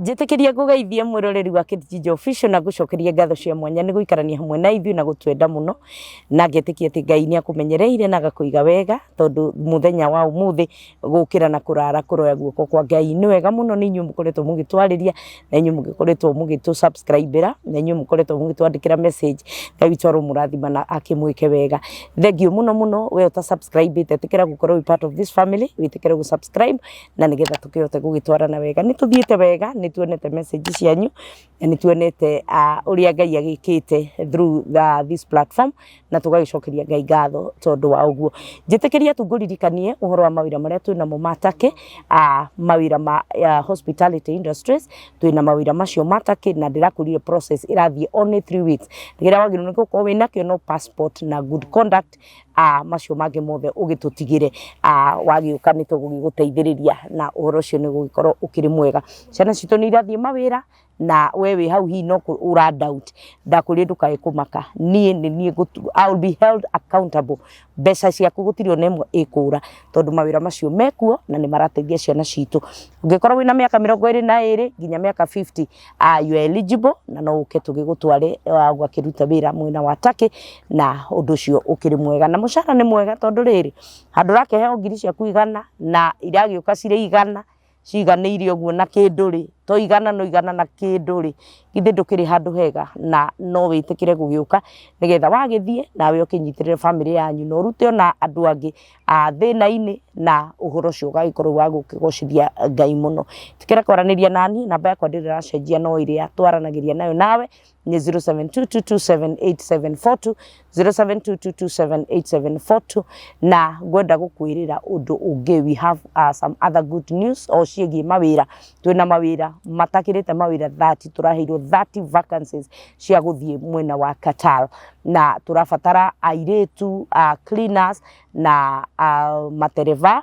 Njĩtĩkĩria ngũgeithie mwĩroreri wa Kate Official na ngũcokerie ngatho cia mwanya nĩ gũikarania hamwe na ithuĩ na gũtwenda mũno, na ngetĩkia atĩ Ngai nĩ akũmenyereire na agakũiga wega, tondũ mũthenya wa ũmũthĩ gũkĩra na kũrara kũroya guoko kwa Ngai. Nĩ wega mũno nĩ inyuĩ mũkoretwo mũgĩtwarĩria na inyuĩ mũgĩkoretwo mũgĩtũ subscribe ĩra na inyuĩ mũkoretwo mũgĩtwandĩkĩra message. Ngai witũ aromũrathima na akĩmwĩke wega. Thengiũ mũno mũno we ũta subscribe ĩte, ĩtĩkĩra gũkorwo wĩ part of this family, wĩtĩkĩre gũ subscribe na nĩgetha tũkĩhote gũgĩtwarana wega. Nĩ tũthiĩte wega, nĩ tuonete message cianyu na nĩ tuonete ũrĩa Ngai agĩkĩte through this platform na tũgagĩcokeria Ngai ngatho tondũ wa ũguo. Njĩtĩkĩria tu ngũririkanie ũhoro wa mawĩra marĩa twĩ namo ma Turkey, mawĩra ma hospitality industries, twĩna mawĩra macio ma Turkey na ndĩrakwĩrire process ĩrathiĩ only 3 weeks. Kĩrĩa wagĩrĩirwo nĩ gũkorwo wĩnakĩo no passport na good conduct, macio mangĩ mothe ũgĩtũtigĩre, wagĩũka nĩ tũgũgĩgũteithĩrĩria na ũhoro ũcio nĩ ũgũgĩkorwo ũkĩrĩ mwega. Ciana citũ nĩ irathiĩ mawĩra na we wĩ hau hihi no ũra doubt, ndakwĩrire ndũkae kũmaka, niĩ nĩ niĩ I will be held accountable. Mbeca ciaku gũtirĩ ona ĩmwe ĩkũra tondũ mawĩra macio mekuo na nĩ marateithia ciana citũ. Ũngĩkorwo wĩna mĩaka 22 nginya mĩaka 50, you are eligible na no ũke tũgĩgũtware ũgakĩruta wĩra mwena wa Turkey na ũndũ ũcio ũkĩrĩ mwega na mũcara nĩ mwega, tondũ rĩrĩ handũ ũrakĩheo ngiri ciaku 100 na iragĩũka cirĩ 100 ciganĩire ũguo na kĩndũ rĩ, to 100 no 100 na kĩndũ rĩ, githĩ ndũkĩrĩ handũ hega? Na no wĩtĩkĩre gũgĩũka nĩgetha wagĩthiĩ nawe ũkĩnyitĩrĩre bamĩrĩ yanyu na ũrute ona andũ angĩ thĩna-inĩ na ũhoro ũcio ũgagĩkorwo wa gũkĩgocithia Ngai mũno. Ĩtĩkĩra kwaranĩria naniĩ, namba yakwa ndĩrĩ ĩracenjia, no ĩrĩa twaranagĩria nayo nawe nĩ 0722278742, 0722278742. Na ngwenda gũkwĩrĩra ũndũ ũngĩ, we have some other good news o ciĩgiĩ mawĩra. Twĩna mawĩra matakĩrĩte mawĩra 30, tũraheirwo 30 vacancies cia gũthiĩ mwena wa Qatar na tũrabatara airĩtu cleaners na matereba.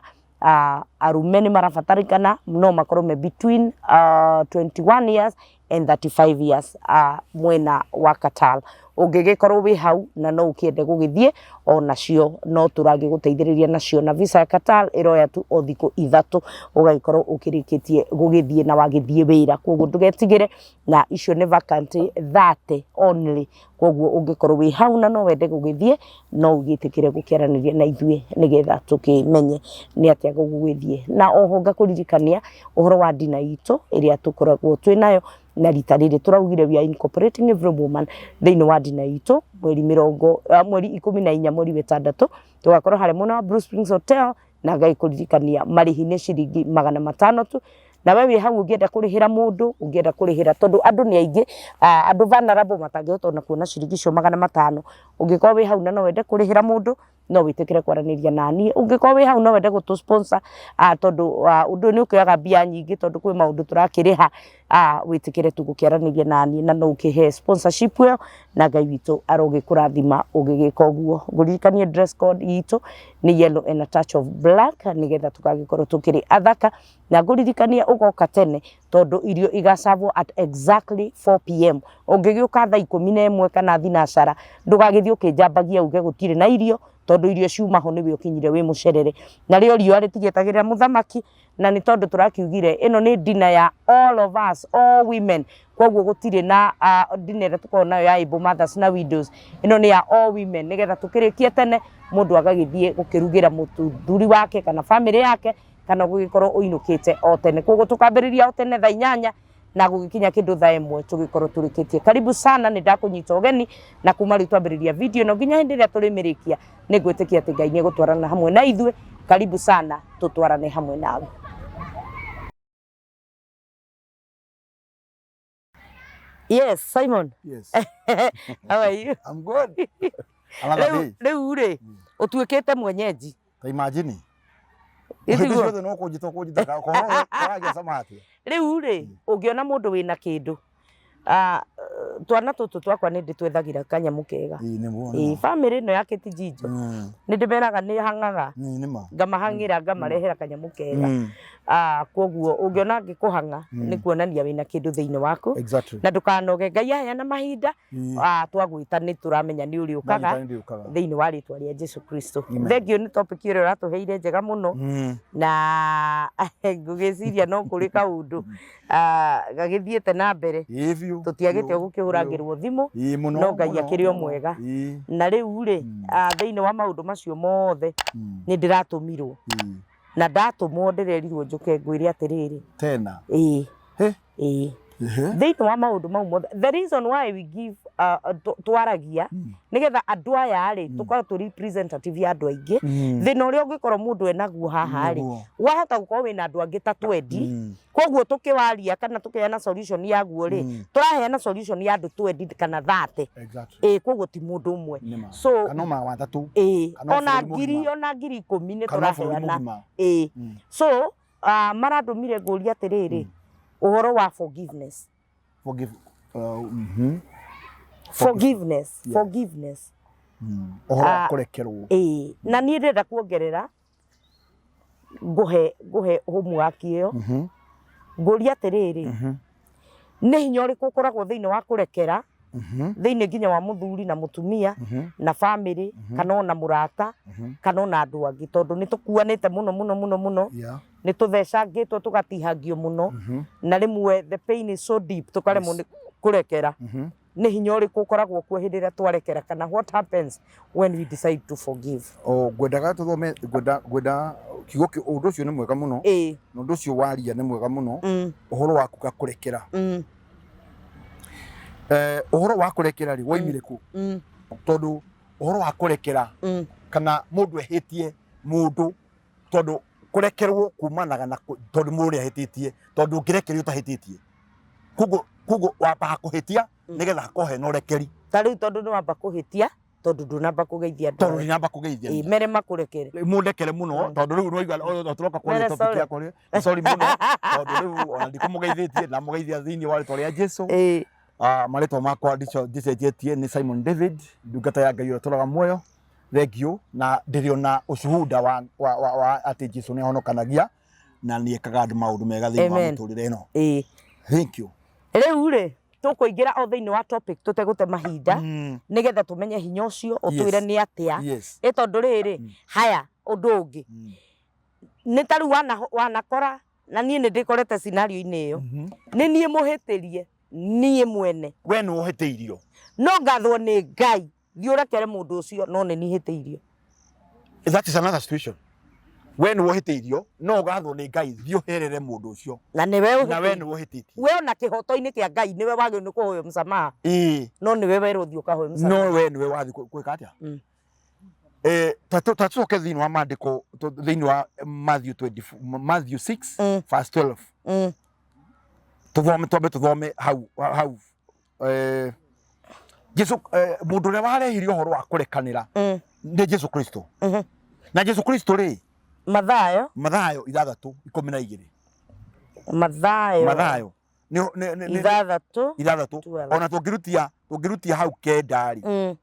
Arume nĩ marabatarĩkana, no makorwo me between 21 years and 35 years, mwena wa Qatar. Ũngĩgĩkorwo wĩ hau na no ũkĩende gũgĩthiĩ onacio, no tũragĩgũteithĩrĩria nacio, na visa ya Qatar ĩroya tu o thikũ 3 ũgagĩkorwo ũkĩrĩkĩtie gũgĩthiĩ na wagĩthiĩ wĩra. Koguo ndũgetigĩre, na icio nĩ vacant 30 only. Koguo ũngĩkorwo wĩ hau na no wende gũgĩthiĩ, no ũgĩtĩkĩre gũkĩaranĩria na ithuĩ nĩgetha tũkĩmenye nĩ atĩa gũgũgĩthiĩ. Na oho ngakũririkania ũhoro wa dinner itũ ĩrĩa tũkoragwo twĩ nayo, na rita rĩrĩ tũraugire we are incorporating every woman thĩinĩ wa dinner itũ mweri mĩrongo mweri 14 mweri wa ĩtandatũ. Tũgakorwo harĩa mwena wa Blue Springs Hotel na ngagĩkũririkania marĩhi nĩ ciringi 500 tu. Na we wĩ hau ũngĩenda kũrĩhĩra mũndũ, ũngĩenda kũrĩhĩra, tondũ andũ nĩ aingĩ, andũ vulnerable matangĩhota ona kuona ciringi icio 500. Ũngĩkorwo wĩ hau na no wende kũrĩhĩra mũndũ, no wĩtĩkĩre kwaranĩria na niĩ. Ũngĩkorwo wĩ hau no wende gũtũ sponsor, tondũ ũndũ ũyũ nĩ ũkĩoyaga mbia nyingĩ, tondũ kwĩ maũndũ tũrakĩrĩha, wĩtĩkĩre tu gũkĩaranĩria na niĩ na no ũkĩhe sponsorship ĩyo, na Ngai witũ arogĩkũrathima ũgĩgĩka ũguo. Ngũririkanie dress code itũ nĩ yellow and a touch of black nĩgetha tũgagĩkorwo tũkĩrĩ athaka. Na ngũririkanie ũgoka tene tondũ irio igacabwo at exactly 4 p.m. Ũngĩgĩũka thaa 11 kana thinacara, ndũgagĩthiĩ ũkĩnjambagia uge gũtirĩ na irio, tondũ irio ciuma ho nĩwe ũkinyire wĩ mũcerere. Narĩo riũa rĩtigĩetagĩrĩra mũthamaki, na nĩ tondũ tũrakiugire ĩno nĩ dinner ya all of us, all women, koguo gũtirĩ na dinner ĩrĩa tũkoragwo nayo ya able mothers na widows. Ĩno nĩ ya all women nĩgetha tũkĩrĩkie tene, mũndũ agagĩthiĩ gũkĩrugĩra mũthuri wake kana bamĩrĩ yake, kana gũgĩkorwo ũinũkĩte o tene. Koguo tũkambĩrĩria o tene thaa 8 na gũgĩkinya kĩndũ thaa 1 tũgĩkorwo tũrĩkĩtie. Karibu sana, nĩ ndakũnyita ũgeni, na kuma rĩu twambĩrĩria video ĩno nginya hĩndĩ ĩrĩa tũrĩmĩrĩkia, nĩ ngwĩtĩkia atĩ Ngai nĩ egũtwarana hamwe na ithuĩ. Karibu sana, tũtwarane hamwe nawe. Yes, Simon. Yes. How are you? I'm good. Another Rĩu day. Rĩu rĩ ũtuĩkĩte mwenyeji. Ta imagine. Hĩndĩ Ĩtiguo. ciothe no kũnjĩta ũkũnjĩta korwo ũragia cama atĩa. Rĩu rĩ, ũngĩona mũndũ wĩna kĩndũ, Twana tũtũ twakwa nĩ ndĩtwethagĩra kanyamũ kega. Ĩĩ nĩguo. Ĩĩ, bamĩrĩ ĩno ya Kĩtijinjo nĩ ndĩmeraga nĩ hang'aga, Ĩĩ nĩ ma. ngamahang'ĩra ngamarehera kanyamũ kega. Koguo ũngĩona ngĩkũhang'a nĩ kuonania wĩna kĩndũ thĩinĩ waku. Na ndũkanoge, Ngai aheana mahinda, twagwĩta nĩ tũramenya nĩ ũrĩũkaga thĩinĩ wa rĩtwa rĩa Jesu Kristo. Thengiũ nĩ topic ĩrĩa ũratũheire njega mũno, na ngũgĩciria no kũrĩ kaũndũ gagĩthiĩte na mbere. Ĩĩ biũ. Tũtiagĩte gũkĩhũrangĩrwo thimũ, Ĩĩ mũno. no Ngai mũno, akĩrĩ o mũno. mwega. Ĩĩ. Na rĩu rĩ, thĩinĩ wa maũndũ macio mothe nĩ ndĩratũmirwo, na ndatũmwo ndĩrerirwo njũke ngwĩre atĩrĩrĩ. Tena. Ĩĩ. He. Ĩĩ. Ehe. Thĩinĩ wa maũndũ mau mothe, the reason why we give twaragia nĩgetha andũ aya rĩ, tũkorwo tũ representative ya andũ aingĩ. Thĩna ũrĩa ũngĩkorwo mũndũ enaguo haha rĩ, Nĩguo. wahota gũkorwo wĩna andũ angĩ ta twendi. Koguo tũkĩwaria kana tũkĩheana solution yaguo rĩ, tũraheana solution ya andũ twendi kana 30. Exactly. Ĩĩ, koguo ti mũndũ ũmwe. Nĩ ma. So Kana o matatũ. Ĩĩ, Kana o ona bũrũri ngiri mũgima. ona 10,000 nĩ Kana o bũrũri tũraheana. mũgima. Ĩĩ. So marandũmire ngũrie atĩrĩrĩ, ũhoro wa forgiveness. Forgive. Forgiveness. Forgiveness. Ũhoro wa kũrekerwo. Ĩĩ, na niĩ ndĩrenda kuongerera ngũhe ngũhe homework ĩyo. Ngũrie atĩrĩrĩ, nĩ hinya ũrĩkũ ũkoragwo thĩinĩ wa kũrekera, thĩinĩ nginya wa mũthuri na mũtumia na bamĩrĩ, kana ona mũrata, kana ona andũ angĩ, tondũ nĩ tũkuanĩte mũno mũno mũno mũno, nĩ tũthecangĩtwo tũgatihangio mũno, na rĩmwe the pain is so deep tũkaremwo nĩ kũrekera. Nĩ hinya ũrĩkũ ũkoragwo kuo hĩndĩ ĩrĩa twarekera, kana what happens when we decide to forgive? O ngwendaga tũthome, ngwenda ngwenda kiugo ũndũ ũcio nĩ mwega mũno. Na ũndũ ũcio waria nĩ mwega mũno. Ũhoro wa kuga kũrekera. Ũhoro wa kũrekera rĩ, woimire kũ? Tondũ ũhoro wa kũrekera, kana mũndũ ehĩtie mũndũ, tondũ kũrekerwo kumanaga na tondũ mũndũ nĩ ahĩtĩtie, tondũ ũngĩrekerio ũtahĩtĩtie, koguo koguo wambaga kũhĩtia nĩgetha hakorwo hena ũrekeri. Ta rĩu tondũ nĩ wamba kũhĩtia, tondũ ndũnamba kũgeithia andũ tondũ aya. Ndinamba kũgeithia. Ĩĩ, mere makũrekere. Mũndekere mũno, tondũ rĩu nĩwaigua tũroka kwaria Mere topic sorry. yakwa rĩ, sorry mũno, tondũ rĩu ona ndikũmũgeithĩtie, ndamũgeithia thĩinĩ wa rĩtwa rĩa Jesu. Marĩtwa makwa ndicenjetie, nĩ Simon David, ndungata ya Ngai ũrĩa ũtũraga muoyo. Thengiũ, na ndĩrĩ ona ũcuhuda wa atĩ Jesu nĩ ahonokanagia na nĩ ekaga andũ maũndũ mega thĩinĩ wa Amen. mũtũrĩre ĩno. Thank you. Rĩu rĩ, tũkũingĩra o thĩinĩ wa topic tũtegũte mahinda, nĩgetha tũmenye hinya ũcio ũtwĩre nĩ atĩa. Ĩ tondũ rĩrĩ, haya ũndũ ũngĩ nĩ ta rĩu wanakora, na niĩ nĩ ndĩkorete scenario-inĩ ĩyo, nĩ niĩ mũhĩtĩrie, niĩ mwene. We nĩ ũhĩtĩirio. No ngathwo nĩ Ngai, thiĩ ũrekere mũndũ ũcio, no nĩ niĩ hĩtĩirio. That is another situation. We nĩ ũhĩtĩirio, no ũgathwo nĩ Ngai, thiĩ ũherere mũndũ ũcio. Na nĩwe Na we ũhĩtĩirio. nĩ ũhĩtĩtie. We ona kĩhoto-inĩ kĩa Ngai nĩwe wagĩrĩirwo nĩ kũhoya msamaha. No nĩwe werwo thiĩ ũkahoe msamaha. No we nĩwe wathiĩ gwĩka atĩa? Ta tũcoke thĩinĩ wa maandĩko, thĩinĩ wa Matthew 24, Matthew 6 verse 12. Tũthome, twambe tũthome hau hau. Jesu, mũndũ ũrĩa warehire ũhoro wa kũrekanĩra nĩ Jesu Kristo. Na Jesu Kristo rĩ, Mathayo. Mathayo 6:12. Mathayo. Mathayo. 6. 6. 12. Ona tũngĩrutia hau 9 rĩ,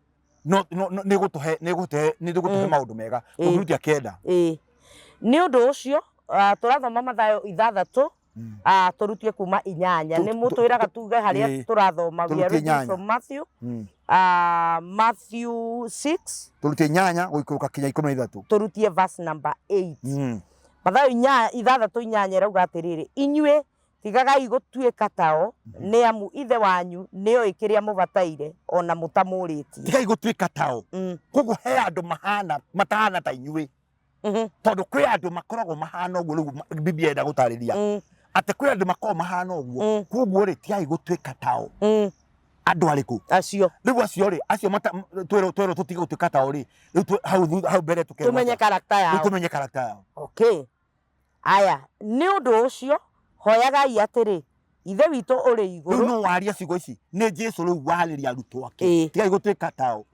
no no no nĩ gũtũhe nĩ gũtũhe maũndũ mega. Tũngĩrutia 9. Ĩĩ. Nĩ ũndũ ũcio, tũrathoma Mathayo 6, tũrutie kuma 8. Nĩ mũtwĩraga tuge harĩa tũrathoma. We are Tũrutie reading 8. from Matthew. Matthew 6. Tũrutie 8 gũikũrũka kinya 13. Tũrutie verse number 8. Mathayo 6:8 ĩrauga atĩrĩrĩ, inyuĩ tigagai gũtuĩka tao, nĩ amu ithe wanyu nĩoĩ kĩrĩa mũbataire ona mũtamũrĩtie. Tigai gũtuĩka tao. Koguo he andũ mahana matahana ta inyuĩ. Tondũ kwĩ andũ makoragwo mahana ũguo, rĩu Biblia ĩrenda gũtarĩria atĩ kwĩ andũ makoragwo mahana ũguo. Koguo rĩ, tigai gũtuĩka tao. Andũ arĩkũ? Acio. Rĩu acio rĩ, acio twĩrwo tũtige gũtuĩka tao rĩ, rĩu hau mbere tũkerwo Tũmenye atĩa? character Rĩu yao. tũmenye character yao. Okay. Aya, nĩ ũndũ ũcio hoyagai atĩrĩ, Ithe witũ ũrĩ igũrũ. Rĩu no waria ciugo ici, nĩ Jesu rĩu warĩria arutwo ake. Tigai gũtuĩka tao.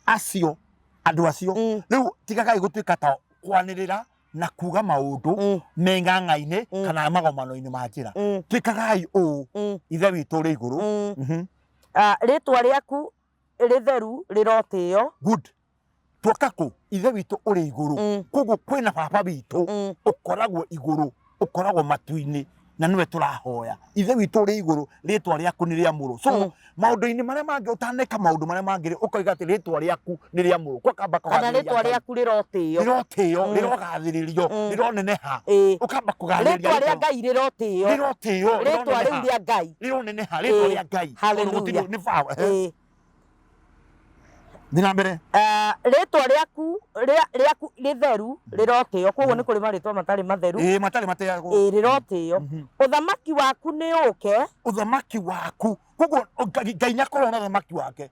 Acio, andũ acio. Rĩu tigagai gũtuĩka tao, kwanĩrĩra na kuga maũndũ meng'ang'a-inĩ kana magomano-inĩ ma njĩra. Tuĩkagai ũũ, Ithe witũ ũrĩ igũrũ. Rĩtwa rĩaku rĩtheru rĩrotĩo. Good. Twoka kũ? Ithe witũ ũrĩ igũrũ. Koguo kwĩna baba witũ ũkoragwo igũrũ, ũkoragwo matu-inĩ, na nĩwe tũrahoya. Ithe witũ ũrĩ igũrũ, rĩtwa rĩaku nĩ rĩamũrwo. So maũndũ-inĩ marĩa mangĩ ũtaneka maũndũ marĩa mangĩ rĩ, ũkoiga atĩ rĩtwa rĩaku nĩ rĩamũrwo. Ũkamba Kana kũgathĩrĩria rĩtwa Ngai. rĩaku rĩrotĩo. Rĩrotĩo, rĩrogathĩrĩrio, rĩroneneha. Ũkamba kũgathĩrĩria Rĩtwa rĩa rĩtwa. Ngai rĩrotĩo. Rĩrotĩo, Rĩtwa rĩu rĩroneneha. rĩa Ngai. Rĩroneneha, rĩtwa rĩa Ngai. Tondũ Hallelujah. gũtirĩ, nĩ bawa. Thiĩ na mbere. Rĩtwa rĩaku rĩaku rĩtheru rĩrotĩo. Koguo nĩ kũrĩ marĩtwa matarĩ matheru. Ĩĩ, matarĩ mateagwo. Ĩĩ, rĩrotĩo. Ũthamaki waku nĩ ũke. Ũthamaki waku. Koguo Ngai nĩ akoragwo na ũthamaki wake.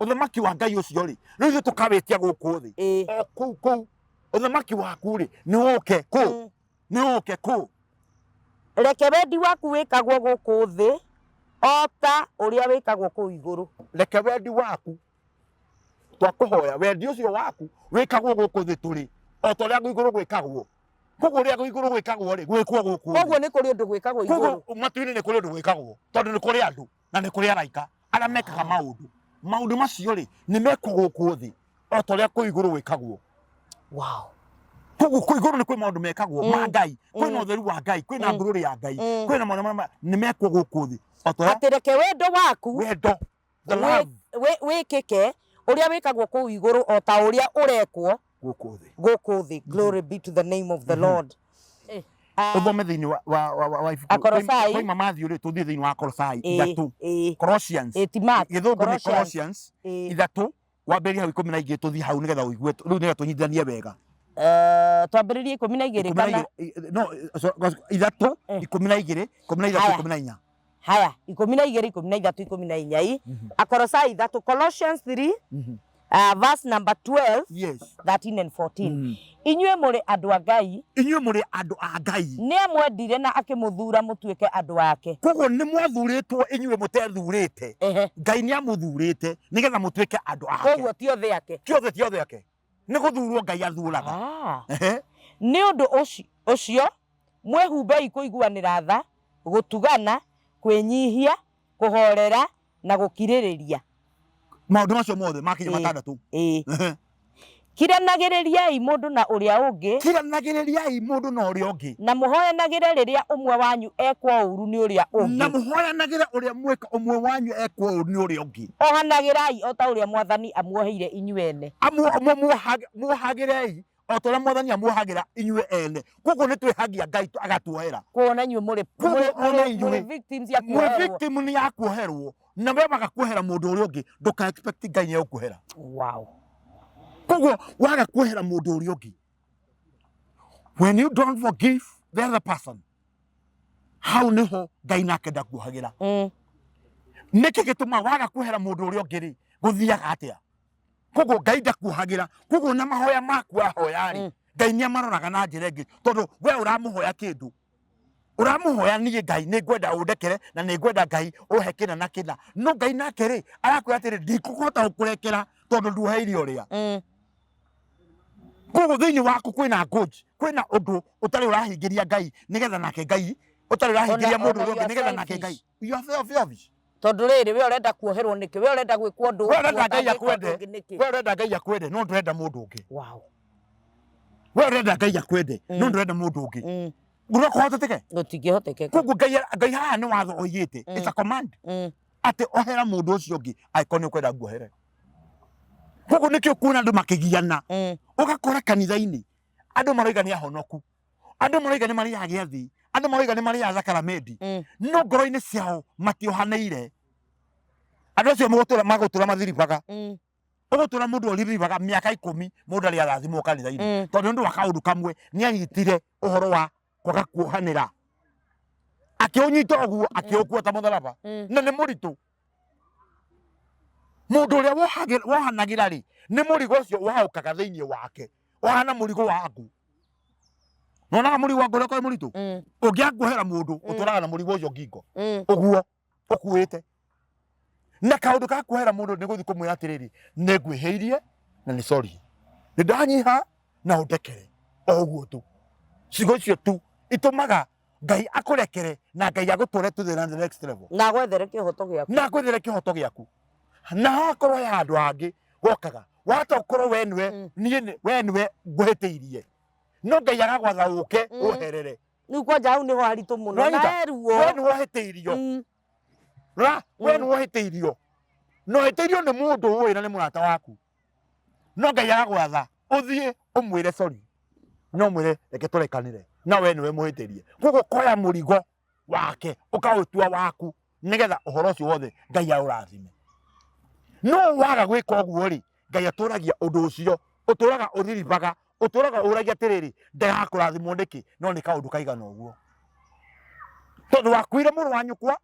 Ũthamaki wa Ngai ũcio rĩ, rĩu ithuĩ tũkawĩtia gũkũ thĩ. O kũu kũu. Ũthamaki waku rĩ, nĩ ũke kũ? Nĩ ũke kũ? Reke wendi waku wĩkagwo gũkũ thĩ o ta ũrĩa wĩkagwo kũu igũrũ. Reke wendi waku, twakũhoya, wendi ũcio waku wĩkagwo gũkũ thĩ tũrĩ o ta ũrĩa igũrũ gwĩkagwo. Koguo ũrĩa igũrũ gwĩkagwo rĩ, gwĩkwo gũkũ thĩ. Koguo nĩ kũrĩ ũndũ gwĩkagwo igũrũ. Koguo matu-inĩ nĩ kũrĩ ũndũ gwĩkagwo, tondũ nĩ kũrĩ andũ na nĩ kũrĩ araika arĩa mekaga maũndũ. Maũndũ macio rĩ, nĩ mekwo gũkũ thĩ o ta ũrĩa kũu igũrũ gwĩkagwo. Wow. Koguo kũu igũrũ nĩ kwĩ maũndũ mekagwo ma Ngai, kwĩna ũtheru wa Ngai, kwĩna ngũrũrĩ ya Ngai, kwĩna maũndũ marĩa nĩ mekwo gũkũ thĩ o ta ũrĩa Atĩ reke wendo waku wendo, the love wĩkĩke ũrĩa wĩkagwo kũu igũrũ o ta ũrĩa ũrekwo gũkũ thĩ. Gũkũ thĩ. Glory be to the name of the Lord. Ũthome thĩinĩ wa ibuku. Akolosai. Twaima Matthew rĩ, tũthiĩ thĩinĩ wa Akolosai 3. Colossians. Ti Mark. Gĩthũngũ nĩ Colossians. Colossians 3, wambĩrĩrie hau 12 tũthiĩ hau nĩgetha ũigue, rĩu nĩgetha tũnyitithanie wega. Twambĩrĩrie 12 Ikũmi na kana? igĩrĩ, no, so, 3, 12, 13, Haya. 14. Haya, 12, 13, 14 i. Akolosai 3, Colossians 3, verse number 12, 13 and 14. Inyuĩ mũrĩ andũ a Ngai. Inyuĩ mũrĩ andũ a Ngai. Nĩ amwendire na akĩmũthuura mũtuĩke andũ ake. Koguo nĩ mwathurĩtwo inyuĩ mũtethurĩte. Ngai nĩ amũthurĩte nĩgetha mũtuĩke andũ ake. Koguo ti othe ake. Ti othe, ti othe ake. Nĩ gũthurwo Ngai athuraga. Nĩ ũndũ ũcio mwĩhumbei kũiguanĩra tha, gũtugana, kwĩnyihia, kũhorera na gũkirĩrĩria. Maũndũ macio mothe makinya 6. Kiranagĩrĩriai mũndũ na ũrĩa ũngĩ. Kiranagĩrĩriai mũndũ na ũrĩa ũngĩ. Na mũhoyanagĩre rĩrĩa ũmwe wanyu ekwo ũũru nĩ ũrĩa ũngĩ. Na mũhoyanagĩre ũrĩa mwĩka ũmwe wanyu ekwo ũũru nĩ ũrĩa ũngĩ. Ohanagĩrai o ta ũrĩa Mwathani amuoheire inyuĩ ene. Muohagĩrei o ta ũrĩa Mwathani amuohagĩra inyuĩ ene. Koguo nĩ twĩhagia Ngai agatuohera. Koguo ona inyuĩ mũrĩ Koguo ona inyuĩ mũrĩ victims ya mwĩ kuoherwo. victim nĩ ya kuoherwo. Na we waga kuohera mũndũ ũrĩa ũngĩ, ndũka expect Ngai nĩ egũkuohera. Wow. Koguo waga kuohera mũndũ ũrĩa ũngĩ, when you don't forgive the other person, hau nĩho Ngai nake ndakuohagĩra. Nĩkĩ gĩtũmaga waga kuohera mũndũ ũrĩa ũngĩ rĩ, gũthiaga atĩa? Koguo Ngai ndakuohagĩra. Koguo na mahoya maku wahoya rĩ, Ngai nĩ amaroraga na njĩra ĩngĩ, tondũ we ũramũhoya kĩndũ. Ũramũhoya niĩ Ngai nĩ ngwenda ũndekere na nĩ ngwenda Ngai ũhe kĩna na kĩna. No Ngai nake rĩ, arakwĩra atĩrĩ, ndikũhota gũkũrekera tondũ nduoheire ũrĩa. Koguo thĩinĩ waku kwĩna grudge, kwĩna ũndũ ũtarĩ ũrahingĩria Ngai nĩgetha nake Ngai, ũtarĩ ũrahingĩria mũndũ ũrĩa ũngĩ nĩgetha nake Ngai. You are selfish. Tondũ rĩrĩ, we ũrenda kuoherwo nĩkĩ? We ũrenda gwĩkwo ũndũ We ũrenda Ngai ũtangĩkwo akwende. ũndũ ũngĩ nĩkĩ? We ũrenda Ngai akwende, no ndũrenda mũndũ ũngĩ. Wow. We ũrenda Ngai akwende, no ndũrenda mũndũ ũngĩ. No kũhoteteke? Gũtingĩhotekeka. Koguo Ngai haha nĩ watho oigĩte. It's a command. Atĩ ohera mũndũ ũcio ũngĩ angĩkorwo nĩ ũkwenda nguohere. Koguo nĩkĩo kuona andũ makĩgiana. Ũgakora kanitha-inĩ andũ maroiga nĩ ahonoku, andũ maroiga nĩ marĩaga gĩathĩ, andũ maroiga nĩ marĩaga thakramenti, no ngoro-inĩ ciao matiohanĩire. Andũ acio magũtũra mathiribaga. Ũgũtũra mũndũ ũriribaga mĩaka 10 mũndũ arĩ arathimwo kanitha-inĩ. Tondũ nĩ ũndũ wa kaũndũ kamwe nĩ anyitire ũhoro wa kwaga kuohanĩra. Akĩũnyita ũguo, akĩũkua ta mũtharaba. Na nĩ mũritũ. Mũndũ ũrĩa wohanagĩra rĩ, nĩ mũrigo ũcio waũkaga thĩinĩ wake. Ũhana mũrigo wa ngũ. Nĩwonaga mũrigo wa ngũ ũrĩa ũkoragwo wĩ mũritũ? Ũngĩaga kuohera mũndũ, ũtũraga na mũrigo ũcio ngingo. Ũguo, ũkuĩte. Na kaũndũ ka kuohera mũndũ nĩ gũthiĩ kũmwĩra atĩrĩrĩ, nĩ ngwĩhĩirie na nĩ sorry. Nĩ ndanyiha na ũndekere. O ũguo tu. Ciugo icio tu itũmaga Ngai akũrekere na Ngai agũtware to the next level. Na agwethere kĩhoto gĩaku. Na agwethere kĩhoto gĩaku. Na hakorwo he handũ hangĩ wokaga wata ũkorwo we nĩwe niĩ we nĩwe ngũhĩtĩirie, no Ngai agagwatha ũke ũherere. Rĩu kwanja hau nĩho haritũ mũno. Nĩwanyita? Na eruo. We nĩwe ũhĩtĩirio. Ra we nĩwe ũhĩtĩirio, na ũhĩtĩirio nĩ mũndũ ũĩ na nĩ mũrata waku, no Ngai agagwatha ũthiĩ ũmwĩre sorry, no mwĩre reke tũrekanĩre, na we nĩwe mũhĩtĩrie. Koguo koya mũrigo wake ũkaũtua waku, nĩgetha ũhoro ũcio wothe Ngai aũrathime. No waga gwĩka ũguo rĩ, Ngai atũragia ũndũ ũcio, ũtũraga ũthiribaga, ũtũraga ũragia atĩrĩrĩ, ndagakũrathimwo nĩkĩ? No nĩ kaũndũ kaigana ũguo, tondũ wakuire mũrũ wa nyũkwa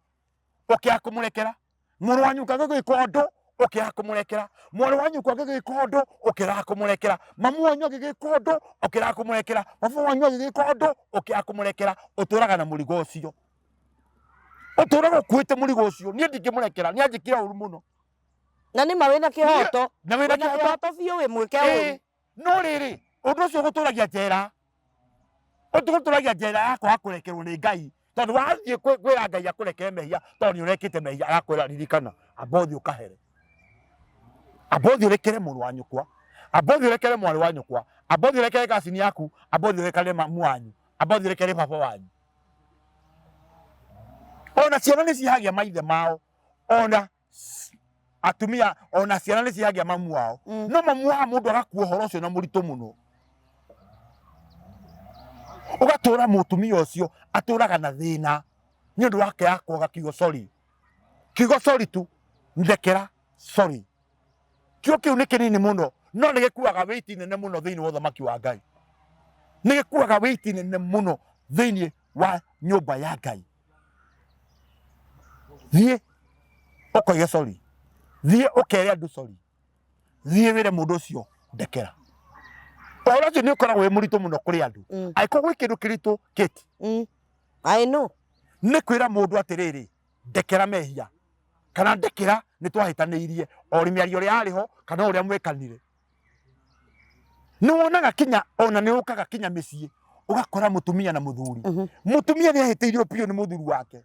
ũkĩaga kũmũrekera, mũrũ wa nyũkwa agĩgwĩka ũndũ ũkĩaga kũmũrekera, mwarĩ wa nyũkwa agĩgwĩka ũndũ ũkĩaga kũmũrekera, mamu wanyu agĩgĩka ũndũ ũkĩaga kũmũrekera, baba wanyu agĩgĩka ũndũ ũkĩaga kũmũrekera. Ũtũraga na mũrigo ũcio, ũtũraga ũkuĩte mũrigo ũcio. Niĩ ndingĩmũrekera, nĩ anjĩkire ũru mũno. Na nĩ ma wĩna kĩhoto. Na wĩna Wĩna kĩhoto. Kĩhoto biũ wĩ mwĩke ũru. Ĩĩ, no rĩrĩ, ũndũ ũcio ũgũtũragia njera, ũtũgũtũragia njera ya kwaga kũrekerwo nĩ Ngai, tondũ wathiĩ kwĩra Ngai akũrekere mehia, tondũ nĩ ũrekĩte mehia, agakwĩra ririkana, amba ũthiĩ ũkahere, amba ũthiĩ ũrekere mũrũ wa nyũkwa, amba ũthiĩ ũrekere mwarĩ wa nyũkwa, amba ũthiĩ ũrekere kacini yaku, amba ũthiĩ ũrekere mamu wanyu, amba ũthiĩ ũrekere baba wanyu. Ona ciana nĩ cihagia maithe mao, ona atumia, ona ciana nĩ cihagia mamu wao. No mamu wa mũndũ agakua ũhoro ũcio na mũritũ mũno, ũgatũra mũtumia ũcio atũraga na thĩna nĩ ũndũ wake ya kwaga kiugo sorry, kiugo sorry tu, ndekera, sorry. Kiugo kĩu nĩ kĩnini mũno, no nĩ gĩkuaga weight nene mũno thĩinĩ wa ũthamaki wa Ngai, nĩ gĩkuaga weight nene mũno thĩinĩ wa nyũmba ya Ngai. Thiĩ ũkoige sorry, thiĩ ũkere andũ sorry, thiĩ wĩre mũndũ ũcio ndekera. Ũhoro ũcio nĩ ũkoragwo wĩ mũritũ mũno kũrĩ andũ. Angĩkorwo gwĩ kĩndũ kĩritũ Kate, I know. Nĩ kwĩra mũndũ atĩrĩrĩ, ndekera mehia, kana ndekera nĩ twahĩtanĩirie, o mĩario ĩrĩa yarĩ ho kana ũrĩa mwekanire. Nĩ wonaga kinya ona nĩ ũkaga kinya mĩciĩ ũgakora mũtumia na mũthuri. Mũtumia nĩ ahĩtĩirio biũ nĩ mũthuri wake,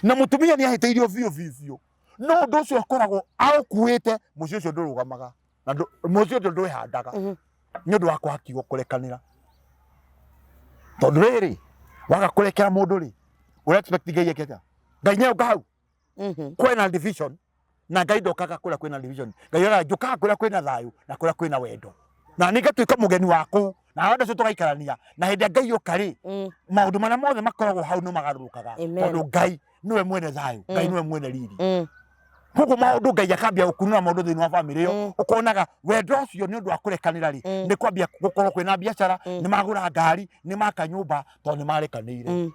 na mũtumia nĩ ahĩtĩirio biũ biũ biũ, no ũndũ ũcio akoragwo aũkuĩte, mũciĩ ũcio ndũrũgamaga na mũciĩ ũcio ndwĩhandaga nĩ ũndũ wa kwaga kiugo kũrekanĩra. Tondũ rĩrĩ, waga kũrekera mũndũ rĩ, ũra expect Ngai eke atĩa? Ngai nĩoka hau kwĩna division, na Ngai ndokaga kũrĩa kwĩna division. Ngai oigaga njũkaga kũrĩa kwĩna thayũ na kũrĩa kwĩna wendo, na nĩ ngatuĩka mũgeni wa kũu, na andũ acio tũgaikarania. Na hĩndĩ ĩrĩa Ngai oka rĩ, maũndũ marĩa mothe makoragwo hau nĩ magarũrũkaga. Amen. Tondũ Ngai nĩwe mwene thayũ, Ngai nĩwe mwene riri. Koguo maũndũ Ngai akambia gũkunũra maũndũ thĩinĩ wa bamĩrĩ ĩyo. Ũkonaga wendo ũcio nĩ ũndũ wa kũrekanĩra rĩ, nĩ kwambia gũkorwo kwĩna biacara, nĩ magũra ngari, nĩ maka nyũmba, tondũ nĩ marekanĩire.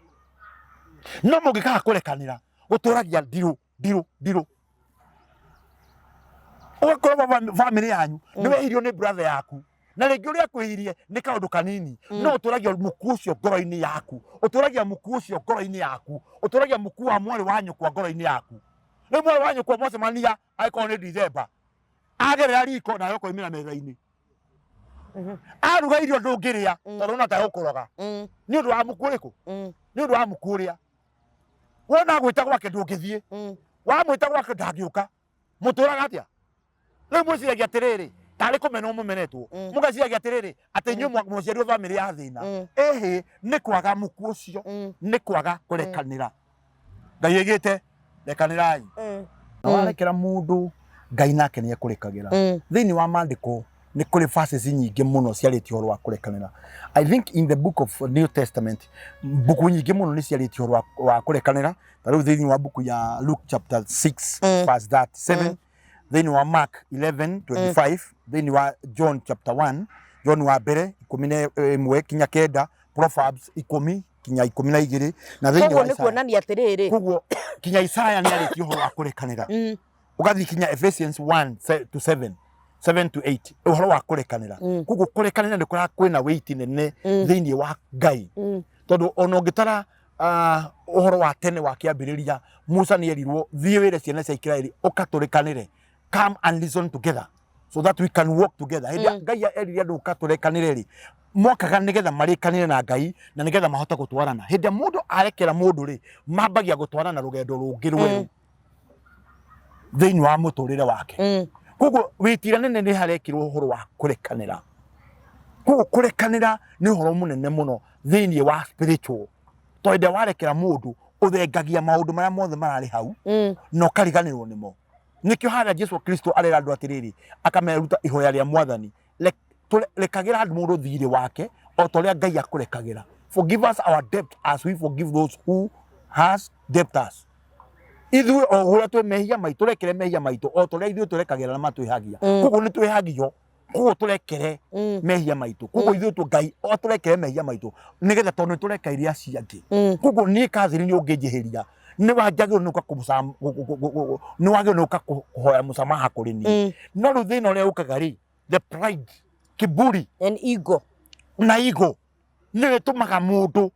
No mũngĩkaga kũrekanĩra, gũtũragia ndirũ ndirũ ndirũ, ũgakorwo bamĩrĩ yanyu nĩ wehirio nĩ brother yaku, na rĩngĩ ũrĩa akwĩhirie nĩ kaũndũ kanini, no ũtũragia mũku ũcio ngoro-inĩ yaku, ũtũragia mũku ũcio ngoro-inĩ yaku, ũtũragia mũku wa mwarĩ wa nyũkwa ngoro-inĩ yaku. Rĩu mwarĩ wa nyũkwa mwacemania, angĩkorwo nĩ Dithemba, agerera riko nawe ũkoimĩra metha-inĩ, aruga irio ndũngĩrĩa, tondũ ona ta gũkũroga nĩ ũndũ wa mũku ũrĩkũ? Nĩ ũndũ wa mũku ũrĩa wona gwĩta gwake ndũngĩthiĩ. Wamwĩta gwake ndangĩũka. Mũtũraga atĩa rĩu? Mwĩciragia atĩrĩrĩ, tarĩ kũmenwo mũmenetwo. Mũgeciragia atĩrĩrĩ, atĩ inyuĩ mũciarirwo bamĩrĩ ya thĩna. Ĩhĩ, nĩ kwaga mũku ũcio, nĩ kwaga kũrekanĩra. Ngai aigĩte rekanĩrai, na warekera mũndũ, Ngai nake nĩ ekũrekagĩra. Thĩinĩ wa maandĩko nĩ kũrĩ verses nyingĩ mũno ciarĩtie ũhoro wa kũrekanĩra. I think in the book of New Testament, mbuku nyingĩ mũno nĩ ciarĩtie ũhoro wa kũrekanĩra. Ta rĩu thĩinĩ wa mbuku ya Luke chapter 6 verse 37, thĩinĩ wa Mark 11 25, thĩinĩ wa John chapter 1, John wa mbere 11 kinya 9, Proverbs 10 kinya 12, na thĩinĩ Koguo wa nĩ Isaiah. Kuonania atĩrĩrĩ, Koguo kinya Isaya nĩ arĩtie ũhoro wa kũrekanĩra. Ũgathiĩ kinya Ephesians 1 to 7, 7 to 8, ũhoro wa kũrekanĩra. Koguo kũrekanĩra nĩ kũrĩa kwĩna weight nene thĩinĩ wa Ngai, tondũ ona ũngĩtara ũhoro wa tene wa kĩambĩrĩria, Musa nĩ erirwo, thiĩ wĩre ciana cia Isiraeli, ũka tũrekanĩre, come and listen together so that we can walk together. Hĩndĩ ĩrĩa Ngai erire andũ ũka tũrekanĩre rĩ, Mokaga nĩgetha marĩkanĩre na Ngai na nĩgetha mahote gũtwarana. Hĩndĩ ĩrĩa mũndũ arekera mũndũ rĩ, mambagia gũtwarana rũgendo rũngĩ rwerũ thĩinĩ wa mũtũrĩre wake. Koguo wĩtira nene nĩ harekĩrwo ũhoro wa kũrekanĩra. Koguo kũrekanĩra nĩ ũhoro mũnene mũno thĩinĩ wa spiritual. Tondũ hĩndĩ ĩrĩa warekera mũndũ ũthengagia maũndũ marĩa mothe mararĩ hau na ũkariganĩrwo nĩmo. Nĩkĩo harĩa Jesu Kristo arera andũ atĩrĩrĩ, akameruta ihoya rĩa mwathani, rekagĩra mũndũ thirĩ wake o ta ũrĩa Ngai akũrekagĩra. Forgive us our debt as we forgive those who has debt us. Ithuĩ o ũrĩa twĩ mehia maitũ, rekere mehia maitũ o ta ũrĩa ithuĩ tũrekagĩra na matwĩhagia. Koguo nĩ twĩhagio, koguo tũrekere mehia maitũ. Koguo ithuĩ tũ Ngai o tũrekere mehia maitũ nĩgetha tondũ nĩ tũrekeire acio angĩ. Koguo niĩ Catherine ũngĩnjĩhĩria nĩ wanjagĩrĩirwo nĩ gũka nĩ wagĩrĩirwo nĩ gũka kũhoya mũsamaha kũrĩ niĩ. No rĩu thĩna ũrĩa ũkaga rĩ, the pride, kiburi and ego, na ego nĩyo ĩtũmaga mũndũ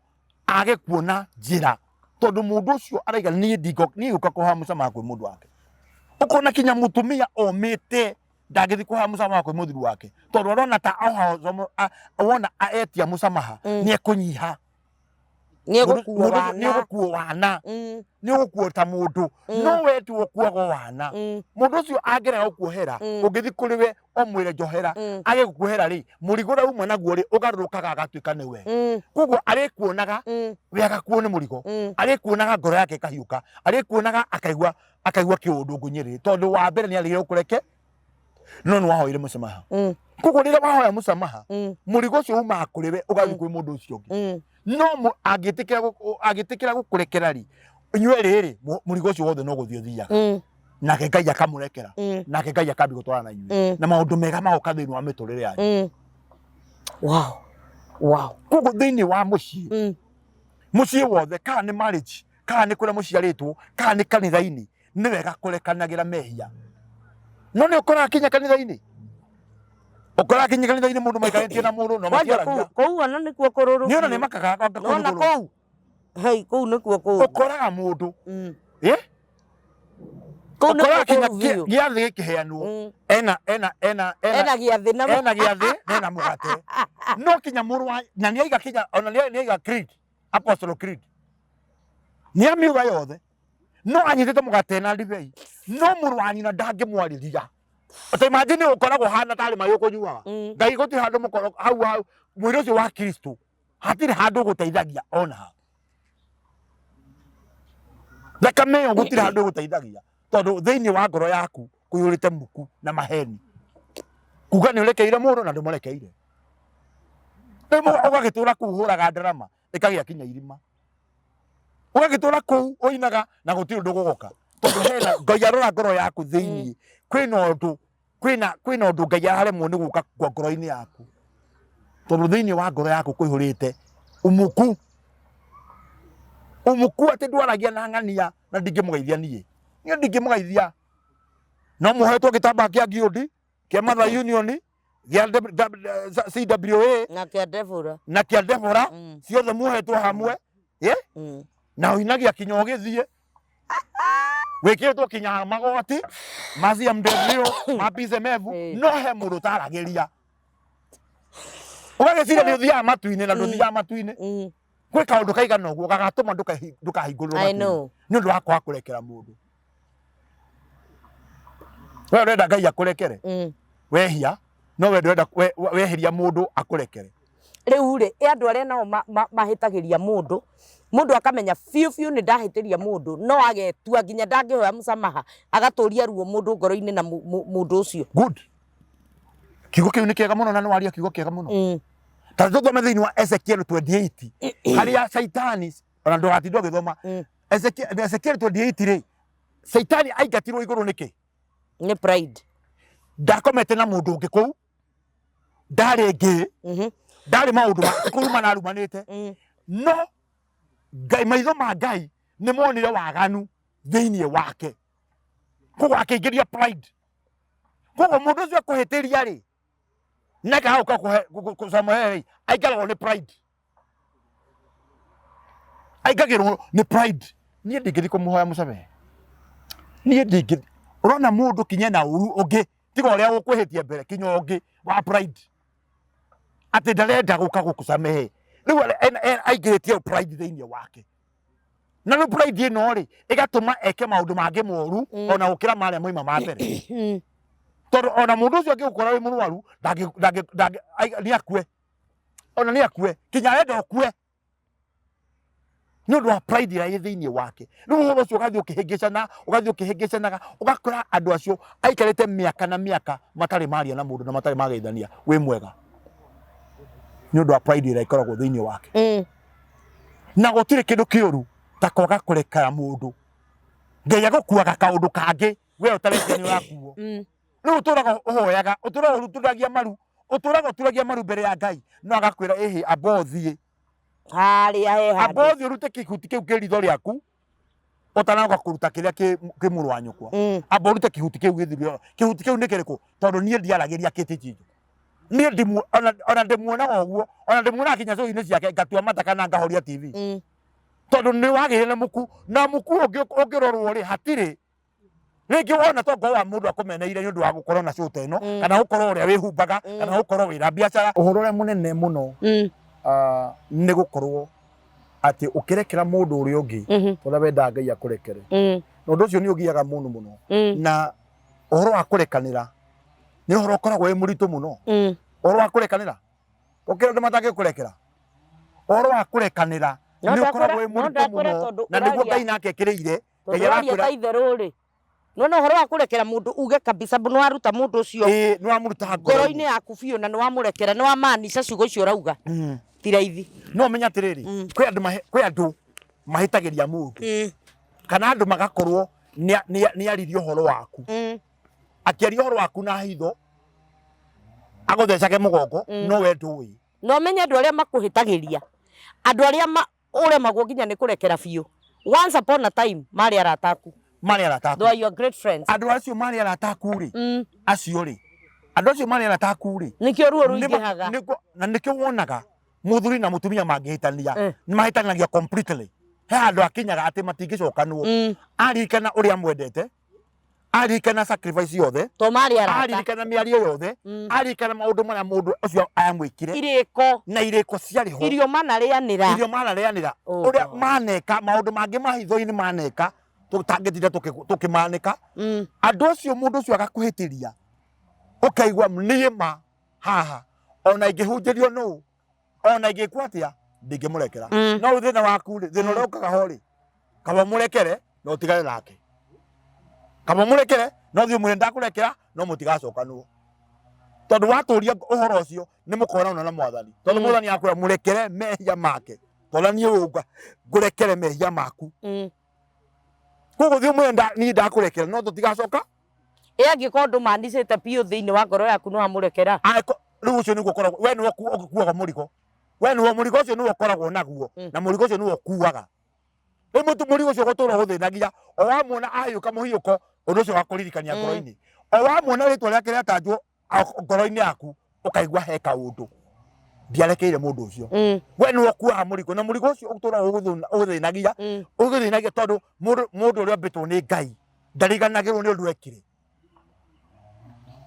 age kuona njĩra, tondũ mũndũ ũcio araiga niĩ ndingo niĩ gũka kũhoya mũsamaha kwĩ mũndũ wake. Ũkona kinya mũtumia omĩte ndangĩthiĩ kũhoya mũsamaha kwĩ mũthuri wake, tondũ arona ta wona etia mũsamaha nĩ ekũnyiha. Nĩ egũkuo wana. Nĩ ũgũkuo wana. Nĩ ũgũkuo ta mũndũ. No we ti ũkuago wana. Mũndũ ũcio angĩrega gũkuohera, ũngĩthiĩ kũrĩ we ũmwĩre njohera, age gũkuohera rĩ, mũrigo ũrĩa uma naguo rĩ, ũgarũrũkaga agatuĩka nĩwe. Koguo arĩkuonaga we agakuo nĩ mũrigo, arĩkuonaga ngoro yake ĩkahiũka, arĩkuonaga akaigua akaigua kĩũndũ ngunyĩrĩ, tondũ wa mbere nĩ arĩire ũkũreke no nĩ wahoire mũsamaha. Koguo rĩrĩa wahoya mũsamaha, mũrigo ũcio umaga kũrĩ we ũgathiĩ kwĩ mũndũ ũcio ũngĩ. No angĩtĩkĩra gũkũrekera rĩ, inyuĩ rĩrĩ mũrigo ũcio wothe no gũthiĩ ũthiaga, nake Ngai akamũrekera, nake Ngai akambia gũtwarana na inyuĩ, na maũndũ mega magoka thĩinĩ wa mĩtũrĩre yanyu. Wow. Koguo thĩinĩ wa mũciĩ, mũciĩ wothe, kana nĩ marriage, kana nĩ kũrĩa mũciarĩtwo, kana nĩ kanitha-inĩ, nĩ wega kũrekanagĩra mehia. No nĩ ũkoraga kinya kanitha-inĩ, ũkoraga kinya kanitha-inĩ mũndũ maikarĩtie na mũndũ no Kwanja matiaragia. kũu kũu ona nĩkuo kũrũrũ. Nĩ ona nĩ makaga anga kũu Nona igũrũ. kũu. Hei, kũu nĩkuo kũu. Ũkoraga mũndũ Kũu nĩkuo ũkoraga kinya kũu biũ. gĩathĩ gĩkĩheanwo, ena ena ena ena Ena gĩathĩ na ena gĩathĩ na ena mũgate, no kinya mũrũ wa na nĩ aiga kinya ona nĩ aiga creed, Apostle creed, nĩ amiuga yothe, no anyitĩte mũgate na ndibei, no mũrũ wa nyina ndangĩmwarĩria. Ta imagine ũkoragwo hana tarĩ maĩ ũkũnyuaga. Ngai gũtirĩ handũ mũkorwo hau hau mwĩrĩ ũcio wa Kristo hatirĩ handũ ũgũteithagia ona ha. Thakame ĩyo gũtirĩ handũ ĩgũteithagia, tondũ thĩinĩ wa ngoro yaku kũiyũrĩte muku na maheni, kuga nĩ ũrekeire mũndũ na ndũmũrekeire. Rĩu ũgagĩtũra kũu ũhũraga ndarama ĩkagĩa kinya irima, ũgagĩtũra kũu ũinaga na gũtirĩ ũndũ gũgoka, tondũ hena Ngai arora ngoro yaku thĩinĩ, kwĩna ũndũ kwĩna ũndũ Ngai araremwo nĩ gũka kwa ngoro-inĩ yaku, tondũ thĩinĩ wa ngoro yaku kũihũrĩte umuku umuku, atĩ ndwaragia na ng'ania na ndingĩmũgeithia niĩ niĩ ndingĩmũgeithia, no mũhetwo gĩtambaya kĩa Guild, kĩa Mother Union, gĩa CWA na kĩa Deborah. Na kĩa Deborah. Ciothe muohetwo hamwe. Na ũinagia kinya ũgĩthiĩ wĩkĩrĩtwo kinya magoti ma CMW, ma PCMF. No he mũndũ ũtaragĩria, ũgagĩciria nĩ ũthiaga matu-inĩ na ndũthiaga matu-inĩ. Gwĩ kaũndũ kaigana ũguo gagatũma ndũkahingũrĩrwo I matu-inĩ know. nĩ ũndũ wa kwaga kũrekera mũndũ. We ũrenda Ngai akũrekere wehia, no we ndũrenda weheria mũndũ akũrekere. Rĩu rĩ, ĩ andũ arĩa nao mahĩtagĩria mũndũ, mũndũ akamenya biũ biũ nĩ ndahĩtĩria mũndũ, no agetua nginya ndangĩhoya mũsamaha, agatũria ruo mũndũ ngoro-inĩ na mũndũ ũcio. Good, kiugo kĩu nĩ kĩega mũno na nĩ waria kiugo kĩega mũno. Ta tũthome thĩinĩ wa Ezekiel 28 harĩa Shaitani, ona ndũgatinda ũgĩthoma. Ezekiel 28 rĩ, Shaitani aingatirwo igũrũ nĩkĩ? Nĩ pride. Ndakomete na mũndũ ũngĩ kũu, ndarĩ ngĩ, ndarĩ maũndũ kũrumana arumanĩte, no Ngai, maitho ma Ngai nĩ monire waganu thĩinĩ wake, koguo akĩingĩria pride. Koguo mũndũ ũcio akũhĩtĩria rĩ, nakaga gũka kũcamohe rĩ, aingaragwo nĩ pride, aingagĩrwo nĩ pride. Niĩ ndingĩthiĩ kũmũhoya mũcamehe, niĩ ndingĩthiĩ. Ũrona mũndũ kinya na ũru ũngĩ tiga ũrĩa ũkwĩhĩtia mbere, kinya ũngĩ wa pride. Atĩ ndarenda gũka gũkũsamehe. Rĩu aingĩrĩtie pride thĩinĩ wake. Na rĩu pride ĩno rĩ, ĩgatũma eke maũndũ mangĩ moru ona gũkĩra marĩa moima ma mbere. Tondũ ona mũndũ ũcio angĩgũkora wĩ mũrwaru, nĩ akue. Ona nĩ akue, kinya arenda ũkue. Nĩ ũndũ wa pride ĩrĩa ĩ thĩinĩ wake. Rĩu ũhoro ũcio ũgathiĩ ũkĩhĩngĩcana, ũgathiĩ ũkĩhĩngĩcanaga, ũgakora andũ acio aikarĩte mĩaka na mĩaka matarĩ maria na mũndũ na matarĩ mageithania wĩ mwega. Nĩ ũndũ wa pride ĩrĩa ĩkoragwo thĩinĩ wake. Na gũtirĩ kĩndũ kĩũru ta kwaga kũrekera mũndũ. Ngai agũkuaga kaũndũ kangĩ we ũtarĩkia nĩ ũrakuo. Rĩu ũtũraga ũhoyaga, ũtũraga ũturagia maru, ũtũraga ũturagia maru mbere ya Ngai, no agakwĩra ĩhĩ amba ũthiĩ. Harĩa he handũ. Amba ũthiĩ ũrute kĩhuti kĩu kĩ ritho rĩaku ũtanoka kũruta kĩrĩa kĩ mũrũ wa nyũkwa. Amba ũrute kĩhuti kĩu gĩthirio. Kĩhuti kĩu nĩ kĩrĩkũ? Tondũ niĩ ndiaragĩria kĩtĩ chinjo. Niĩ ndimu, ona ndĩmuonaga ũguo, ona ndĩmuonaga kinya cũi-inĩ ciake ngatua mata kana ngahoria TV. Tondũ nĩ wagĩire na mũku, na mũku ũngĩrorwo rĩ hatirĩ. Rĩngĩ wona to ngoro wa mũndũ akũmeneire nĩ ũndũ wa gũkorwo na show ta ĩno, kana gũkorwo ũrĩa wĩhumbaga, kana gũkorwo wĩna biacara. Ũhoro ũrĩa mũnene mũno, nĩ gũkorwo atĩ ũkĩrekera mũndũ ũrĩa ũngĩ, ũrĩa wendaga Ngai akũrekere. Na ũndũ ũcio nĩ ũgiaga mũno mũno. Na ũhoro wa kũrekanĩra nĩ ũhoro ũkoragwo wĩ mũritũ mũno. Ũhoro wa kũrekanĩra, ũkĩra andũ matangĩkũrekera. Ũhoro wa kũrekanĩra nĩ ũkoragwo wĩ mũritũ mũno, na nĩguo Ngai nake ekĩrĩire. Tondũ ũraria ta itherũ rĩ, nĩwona ũhoro wa kũrekera mũndũ uge kabisa nĩ waruta mũndũ ũcio Ĩĩ, nĩ wamũruta ngoro-inĩ yaku biũ na nĩ wamũrekera, nĩ wamaanisha ciugo icio ũrauga ti raithi. No ũmenye atĩrĩrĩ, kwĩ andũ mahĩtagĩria mũndũ kana andũ magakorwo nĩ aririe ũhoro waku, akĩaria ũhoro waku na hitho agũthecage mũgongo, no we ndũĩ. Na ũmenye andũ arĩa makũhĩtagĩria, andũ arĩa ũremagwo nginya nĩ kũrekera biũ. Once upon a time marĩ arata aku. Marĩ arata aku. They were your great friends. Andũ acio marĩ arata aku rĩ, acio rĩ, andũ acio marĩ arata aku rĩ, Nĩkĩo ruo rũingĩhaga. Na nĩkĩo wonaga mũthuri na mũtumia mangĩhĩtania, nĩ mahĩtanagia completely. He handũ hakinyaga atĩ matingĩcokanwo. Aririkana ũrĩa amwendete, aririkana sacrifice yothe, To marĩ arata. Aririkana mĩario yothe, aririkana maũndũ marĩa mũndũ ũcio amwĩkire, Irĩko. Na irĩko ciarĩ ho, Irio manarĩanĩra. Irio manarĩanĩra. Oh ũrĩa God. maneka maũndũ mangĩ ma hitho-inĩ maneka tũtangĩtinda tũkĩmanĩka. Andũ acio, mũndũ ũcio agakũhĩtĩria ũkaigua niĩ ma haha ona ingĩhunjĩrio nũ ona ingĩkwo atĩa ndingĩmũrekera. No rĩu thĩna waku rĩ, thĩna ũrĩa ũkaga ho rĩ, kaba ũmũrekere na ũtigane nake, kaba ũmũrekere no thiĩ ũmwĩre ndakũrekera no mũtigacokanwo, tondũ watũria ũhoro ũcio nĩ mũkonana na mwathani, tondũ mwathani akwĩra mũrekere mehia make tondũ niĩ ũnga ngũrekere mehia maku. Koguo thiĩ ũmwĩre niĩ ndakũrekera no tũtigacoka. Ĩ angĩkorwo ndũmanicĩte biũ thĩinĩ wa ngoro yaku nĩ wamũrekera? Rĩu ũcio nĩguo ũkoragwo we nĩwe ũkuaga mũrigo, we nĩwe mũrigo ũcio nĩwe ũkoragwo naguo, na mũrigo ũcio nĩwe ũkuaga. Rĩu mũrigo ũcio ũgũtũra ũgũthĩnagia o wamuona ahiũka mũhiũko, ũndũ ũcio wakũririkania ngoro-inĩ, o wamuona rĩtwa rĩake rĩatanjwo ngoro-inĩ yaku ũkaigua he kaũndũ ndiarekeire mũndũ ũcio. We nĩwe ũkuaga mũrigo na mũrigo ũcio ũtũraga ũgũthĩnagia, ũgũthĩnagia, tondũ mũndũ ũrĩa ũmbĩtwo nĩ Ngai ndariganagĩrwo nĩ ũndũ ekire.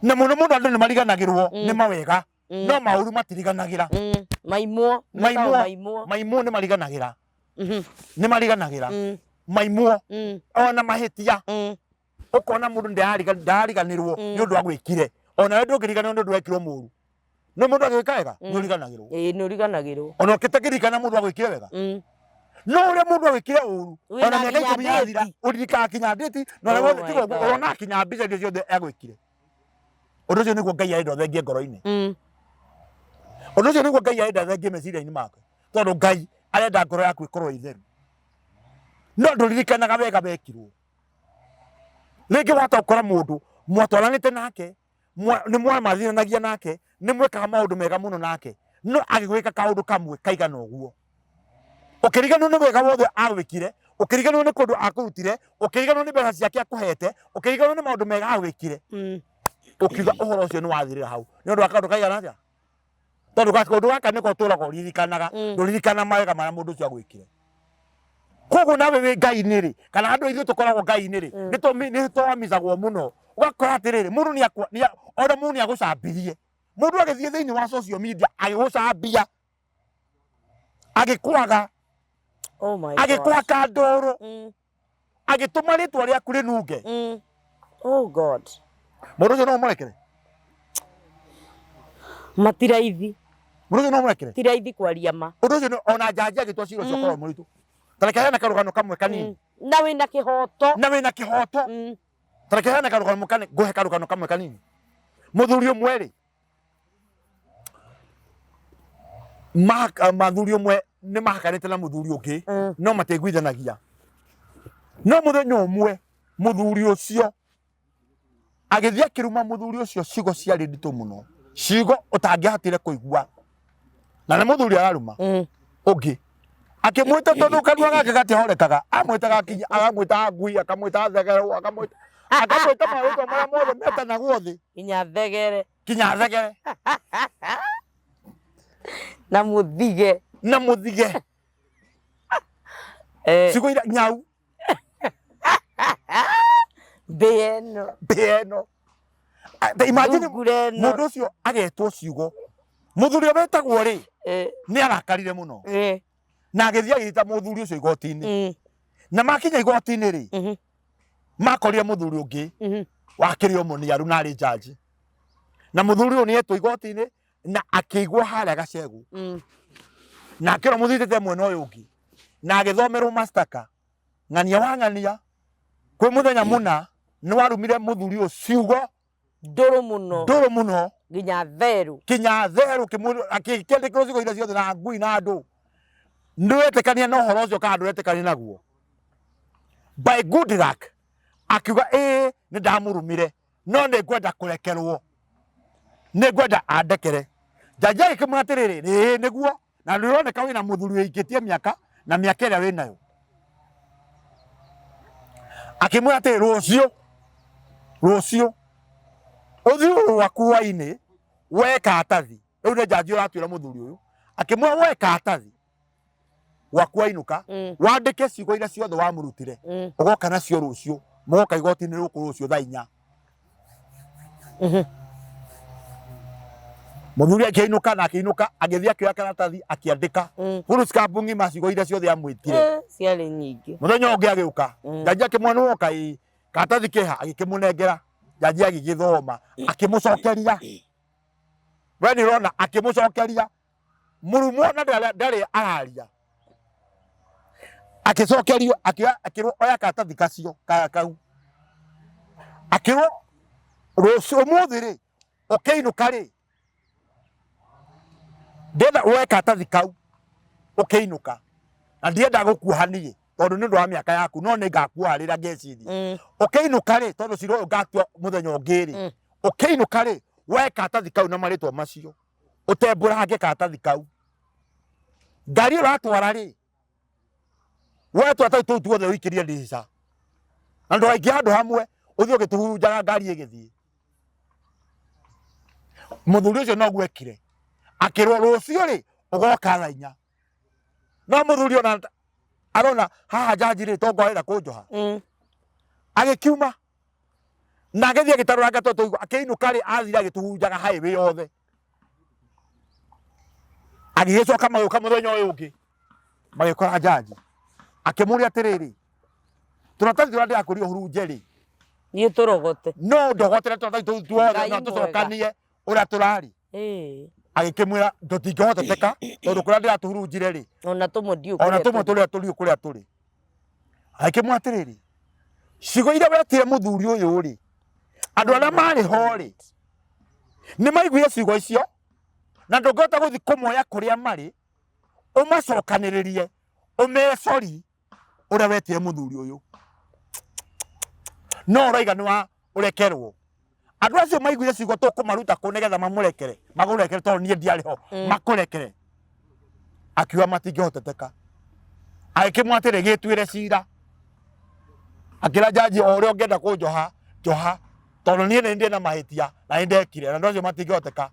Na mũno mũno andũ nĩ mariganagĩrwo nĩ mawega, no maũru matiriganagĩra. Maimwo. Maimwo. Maimwo. Maimwo nĩ mariganagĩra, nĩ mariganagĩra maimwo ona mahĩtia. Ũkona mũndũ ndariganĩrwo nĩ ũndũ agwĩkire, ona we ndũngĩriganĩrwo nĩ ũndũ wekirwo mũru, no mũndũ agĩka wega nĩ ũriganagĩrwo. Ĩĩ, nĩ ũriganagĩrwo. Ona ũkĩtakĩririkana mũndũ agwĩkire wega, no ũrĩa mũndũ agwĩkire ũru, Wĩna ona mĩaka nginya 10 yathira, ndĩti. ũririkanaga kinya ndĩti na ũrĩa Oh wothe my tiga ũguo, God. ũronaga kinya mbica iria ciothe agwĩkire. Ũndũ ũcio nĩguo Ngai arenda ũthengie ngoro-inĩ. Ũndũ ũcio nĩguo Ngai arenda ũthengie meciria-inĩ make, tondũ Ngai arenda ngoro yaku ĩkorwo ĩ theru, no ndũririkanaga wega wekirwo. Rĩngĩ watokora mũndũ mwatwaranĩte nake, nĩ mwamathiranagia nake, nĩ mwekaga maũndũ mega mũno nake, no agĩgwĩka kaũndũ kamwe kaigana ũguo, ũkĩriganĩrwo nĩ wega wothe agwĩkire, ũkĩriganĩrwo nĩ kũndũ akũrutire, ũkĩriganĩrwo nĩ mbeca ciake akũhete, ũkĩriganĩrwo nĩ maũndũ mega agwĩkire, ũkiuga ũhoro ũcio nĩ wathirĩra hau nĩ ũndũ wa kaũndũ kaigana atĩa, tondũ kaũndũ gaka nĩko ũtũraga ũririkanaga. Ndũririkana mawega marĩa mũndũ ũcio agwĩkire. Koguo nawe wĩ Ngai-inĩ rĩ, kana andũ ithuĩ tũkoragwo Ngai-inĩ rĩ, nĩ twamicagwo mũno, ũgakora atĩrĩrĩ, mũndũ nĩ ona mũndũ nĩ agũcambirie. Mũndũ agĩthiĩ thĩinĩ wa social media agĩgũcambia, agĩkwaga, Oh my God. Agĩkwaka ndũrũ, agĩtũma rĩtwa rĩaku rĩnunge. Oh God. Mũndũ ũcio no ũmũrekere? Matiraithi. Mũndũ ũcio no ũmũrekere? Tiraithi kwaria ma. Ũndũ ũcio ona njanji agĩtua cira ũcio ũkoragwo mũritũ. Ta reke heane karũgano kamwe kanini. Na wĩna kĩhoto. Na wĩna kĩhoto. Ta reke heane karũgano kanini, ngũhe karũgano kamwe kanini. Mũthuri ũmwe rĩ, mathuri ũmwe nĩ mahakanĩte na mũthuri ũngĩ, no matiiguithanagia. No mũthenya ũmwe mũthuri ũcio agĩthiĩ akĩruma mũthuri ũcio ciugo ciarĩ nditũ mũno, ciugo ũtangĩahotire kũigua, na nĩ mũthuri araruma ũngĩ, akĩmwĩta, tondũ kanua gake gatihorekaga, amwĩtaga kinya akamwĩta ngui, akamwĩta thegerũ, akamwĩta marĩtwa marĩa mothe metanagwo thĩ. Nginya thegere. Kinya thegere. Na mũthige. Na mũthige. Ciugo iria nyau. Mbĩa ĩno. Mbĩa ĩno. Ta imagine. Thungura ĩno. Mũndũ ũcio agetwo ciugo, mũthuri ũrĩa wetagwo rĩ, nĩ arakarire mũno na agĩthiĩ agĩta mũthuri ũcio igoti-inĩ. Na makinya igoti-inĩ rĩ, makorire mũthuri ũngĩ wakĩrĩ o mũniaru na arĩ njanji, na mũthuri ũyũ nĩ etwo igoti-inĩ na akĩigwo harĩa gacegũ, na akĩrwo mũthitĩte mwena ũyũ ũngĩ, na agĩthomerwo mastaka, ng'ania wa ng'ania, kwĩ mũthenya mũna nĩ warumire mũthuri ũyũ ciugo ndũrũ mũno, ndũrũ mũno, nginya therũ, kinya therũ, akĩandĩkĩrwo ciugo iria ciothe na ngui na andũ. Ndũretĩkania na ũhoro ũcio kana ndũretĩkania naguo? By good luck akiuga, ĩĩ, nĩ ndamũrumire, no nĩ ngwenda kũrekerwo, nĩ ngwenda andekere. Njanji agĩkĩmwĩra atĩrĩrĩ, ĩĩ nĩguo, na nĩ ũroneka wĩna mũthuri wĩikĩtie mĩaka na mĩaka ĩrĩa wĩnayo. Akĩmwĩra atĩrĩ, rũciũ ũthiĩ rwaku hwainĩ woe karatathi. Rĩu nĩ njanji ũratuĩra mũthuri ũyũ. Akĩmwĩra woe karatathi gwaku wainũka, wandĩke ciugo iria ciothe wamũrutire, ũgoka nacio rũciũ, mũgoka igoti-inĩ rũkũ rũciũ thaa 4. Mũthuri akĩinũka na akĩinũka, agĩthiĩ akĩoya karatathi akĩandĩka full stamp ng'ima ciugo iria ciothe amwĩtire. Ciarĩ nyingĩ. Mũthenya ũngĩ agĩũka, njanji akĩmwona, nĩwoka? Ĩĩ. Karatathi keha? Agĩkĩmũnengera. Njanji agĩgĩthoma, akĩmũcokeria, we nĩ ũrona, akĩmũcokeria mũrumwo na ndarĩ araria, akĩcokerio, akĩoya, akĩrwo oya karatathi kacio kau, akĩrwo rũciũ ũmũthĩ rĩ ũkĩinũka rĩ, ndĩrenda woe karatathi kau ũkĩinũka, na ndienda gũkuoha niĩ tondũ nĩ ũndũ wa mĩaka yaku, no nĩ ngakuoha rĩrĩa ngeciria. Ũkĩinũka rĩ, tondũ cira ũyũ ngatua mũthenya ũngĩ rĩ, ũkĩinũka rĩ, woe karatathi kau na marĩtwa macio, ũtembũrange karatathi kau. Ngari ũratwara rĩ, woe tũratathi tũu tuothe ũikĩrie ndirica na ndũgaikie handũ hamwe, ũthiĩ ũgĩtũhurunjaga ngari ĩgĩthiĩ. Mũthuri ũcio noguo ekire, akĩrwo rũciũ rĩ ũgoka thaa 4. No mũthuri ona arona haha njanji rĩ tongo arenda kũnjoha, agĩkiuma na agĩthiĩ agĩtarũranga tũtũ tũigua. Akĩinũka rĩ, athire agĩtũhurunjaga highway yothe. Agĩgĩcoka magĩũka mũthenya ũyũ ũngĩ, magĩkora njanji, akĩmũria atĩrĩrĩ, tũratathi tũrĩa ndĩrakũria ũhurunje rĩ, Niĩ tũrogote. No ndogotere tũratathi tũu tuothe Ngai na mwega. tũcokanie ũrĩa tũrarĩ. Agĩkĩmwĩra tũtingĩhoteteka tondũ kũrĩa ndĩratũhurunjire rĩ, Ona tũmwe ndiũ ona kũrĩa tũmwe tũrĩ. tũrĩa tũriũ kũrĩa tũrĩ. Agĩkĩmwĩra atĩrĩrĩ, ciugo iria wetire mũthuri ũyũ rĩ, andũ arĩa marĩ ho rĩ, nĩ maiguire ciugo icio, na ndũngĩhota gũthiĩ kũmoya kũrĩa marĩ ũmacokanĩrĩrie ũmecori ũrĩa wetire mũthuri ũyũ, no ũraiga nĩ wa ũrekerwo. Andũ acio maiguire ciugo tũkũmaruta kũ nĩgetha mamũrekere, magũrekere, tondũ niĩ ndiarĩ ho, makũrekere? Akiuga matingĩhoteteka. Agĩkĩmwĩra atĩrĩ, gĩtuĩre cira. Akĩra njanji, o ũrĩa ũngĩenda kũnjoha njoha, tondũ niĩ nĩ ndĩ na mahĩtia na nĩ ndekire, na andũ acio matingĩhoteka.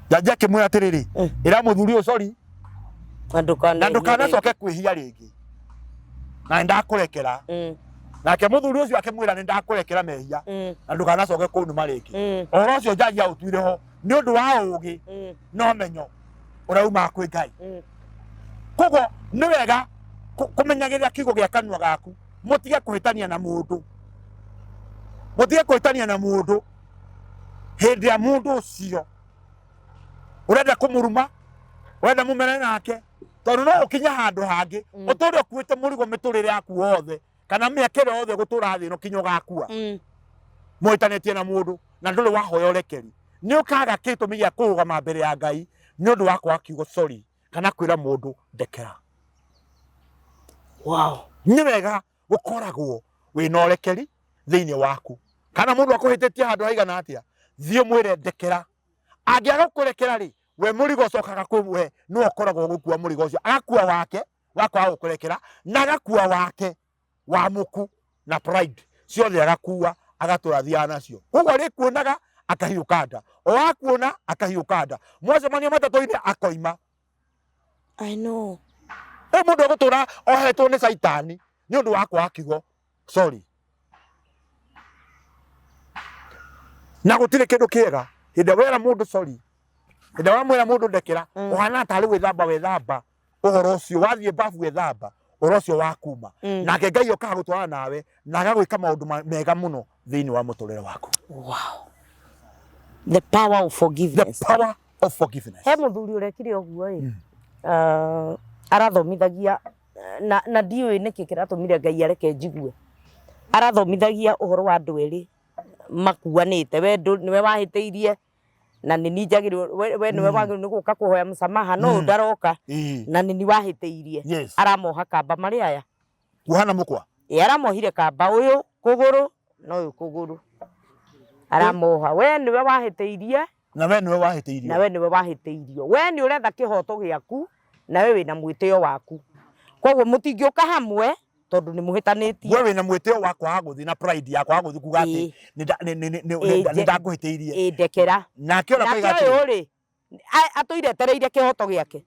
Njanji akĩmwĩra atĩrĩrĩ, ĩra mũthuri ũyũ sorry na na ndũkanacoke ndũkanacoke kwĩhia rĩngĩ, na nĩ ndakũrekera. Nake mũthuri ũcio akĩmwĩra, nĩ ndakũrekera mehia na ndũkanacoke kũnuma rĩngĩ. Ũhoro ũcio njaji aũtuire ho nĩ ũndũ wa ũũgĩ na ũmenyo ũrĩa umaga kwĩ Ngai. Koguo nĩ wega kũmenyagĩrĩra kiugo gĩa kanua gaku, mũtige kũhĩtania na mũndũ, mũtige kũhĩtania na mũndũ hĩndĩ ya mũndũ ũcio ũrenda kũmũruma, ũrenda mũmenane nake, tondũ no ũkinye handũ hangĩ ũtũre ũkuĩte mũrigo mĩtũrĩre yaku yothe kana mĩaka ĩrĩa yothe ũgũtũra thĩ ĩno kinya ũgakua mũhĩtanĩtie na mũndũ na ndũrĩ wahoya ũrekeri. Nĩ ũkaga kĩtũmi gĩa kũrũgama mbere ya Ngai nĩ ũndũ wa kwaga kiugo sorry kana kwĩra mũndũ ndekera. Nĩ wega gũkoragwo wĩna ũrekeri thĩinĩ waku. Kana mũndũ akũhĩtĩtie handũ haigana atĩa, thiĩ ũmwĩre ndekera. Angĩaga gũkũrekera rĩ, we mũrigo ũcokaga kwĩ we, nĩwe ũkoragwo ũgĩkua mũrigo ũcio. Agakua wake wa kwaga gũkũrekera na agakua wake wa muku na pride ciothe agakua, agatũra athiaga nacio. Koguo arĩkuonaga akahiũka nda, o akuona akahiũka nda, mwacemania matatũ-inĩ akoima. I know. Rĩu mũndũ egũtũra ohetwo nĩ caitani nĩ ũndũ wa kwaga kiugo sorry. Na gũtirĩ kĩndũ kĩega hĩndĩ ĩrĩa wera mũndũ sorry, hĩndĩ ĩrĩa wamwĩra mũndũ ndekera, ũhana tarĩ gwĩthamba wethamba ũhoro ũcio, wathiĩ babu wethamba ũhoro ũcio wakuma. Nake Ngai okaga gũtwarana nawe na agagwĩka maũndũ mega mũno thĩinĩ wa mũtũrĩre waku. Wow. The power of forgiveness. The power of forgiveness. He mũthuri ũrekire ũguo ĩ. Arathomithagia na ndiũĩ nĩkĩ kĩratũmire Ngai areke njigue. Arathomithagia ũhoro wa andũ erĩ makuanĩte, we nĩwe wahĩtĩirie na nĩ niĩ njagĩrĩirwo, we nĩwe wagĩrĩirwo nĩ gũka kũhoya msamaha no ũyũ ndaroka na nĩ niĩ wahĩtĩirie. Aramoha kamba marĩ aya. Kuoha na mũkwa? Ĩĩ, aramohire kamba ũyũ kũgũrũ na ũyũ kũgũrũ. Aramoha, we nĩwe wahĩtĩirie Na we nĩwe wahĩtĩirio. Na we nĩwe wahĩtĩirio. We nĩ ũretha kĩhoto gĩaku na we wĩna mwĩtĩo waku. Koguo mũtingĩũka hamwe tondũ nĩ mũhĩtanĩtie. We wĩna mwĩtĩo wa kwaga gũthiĩ na pride ya kwaga gũthiĩ kuga atĩ nĩ ndakũhĩtĩirie. Ĩĩ, ndekera. Nake ũrĩa Nake ũyũ rĩ, atũire etereire kĩhoto gĩake.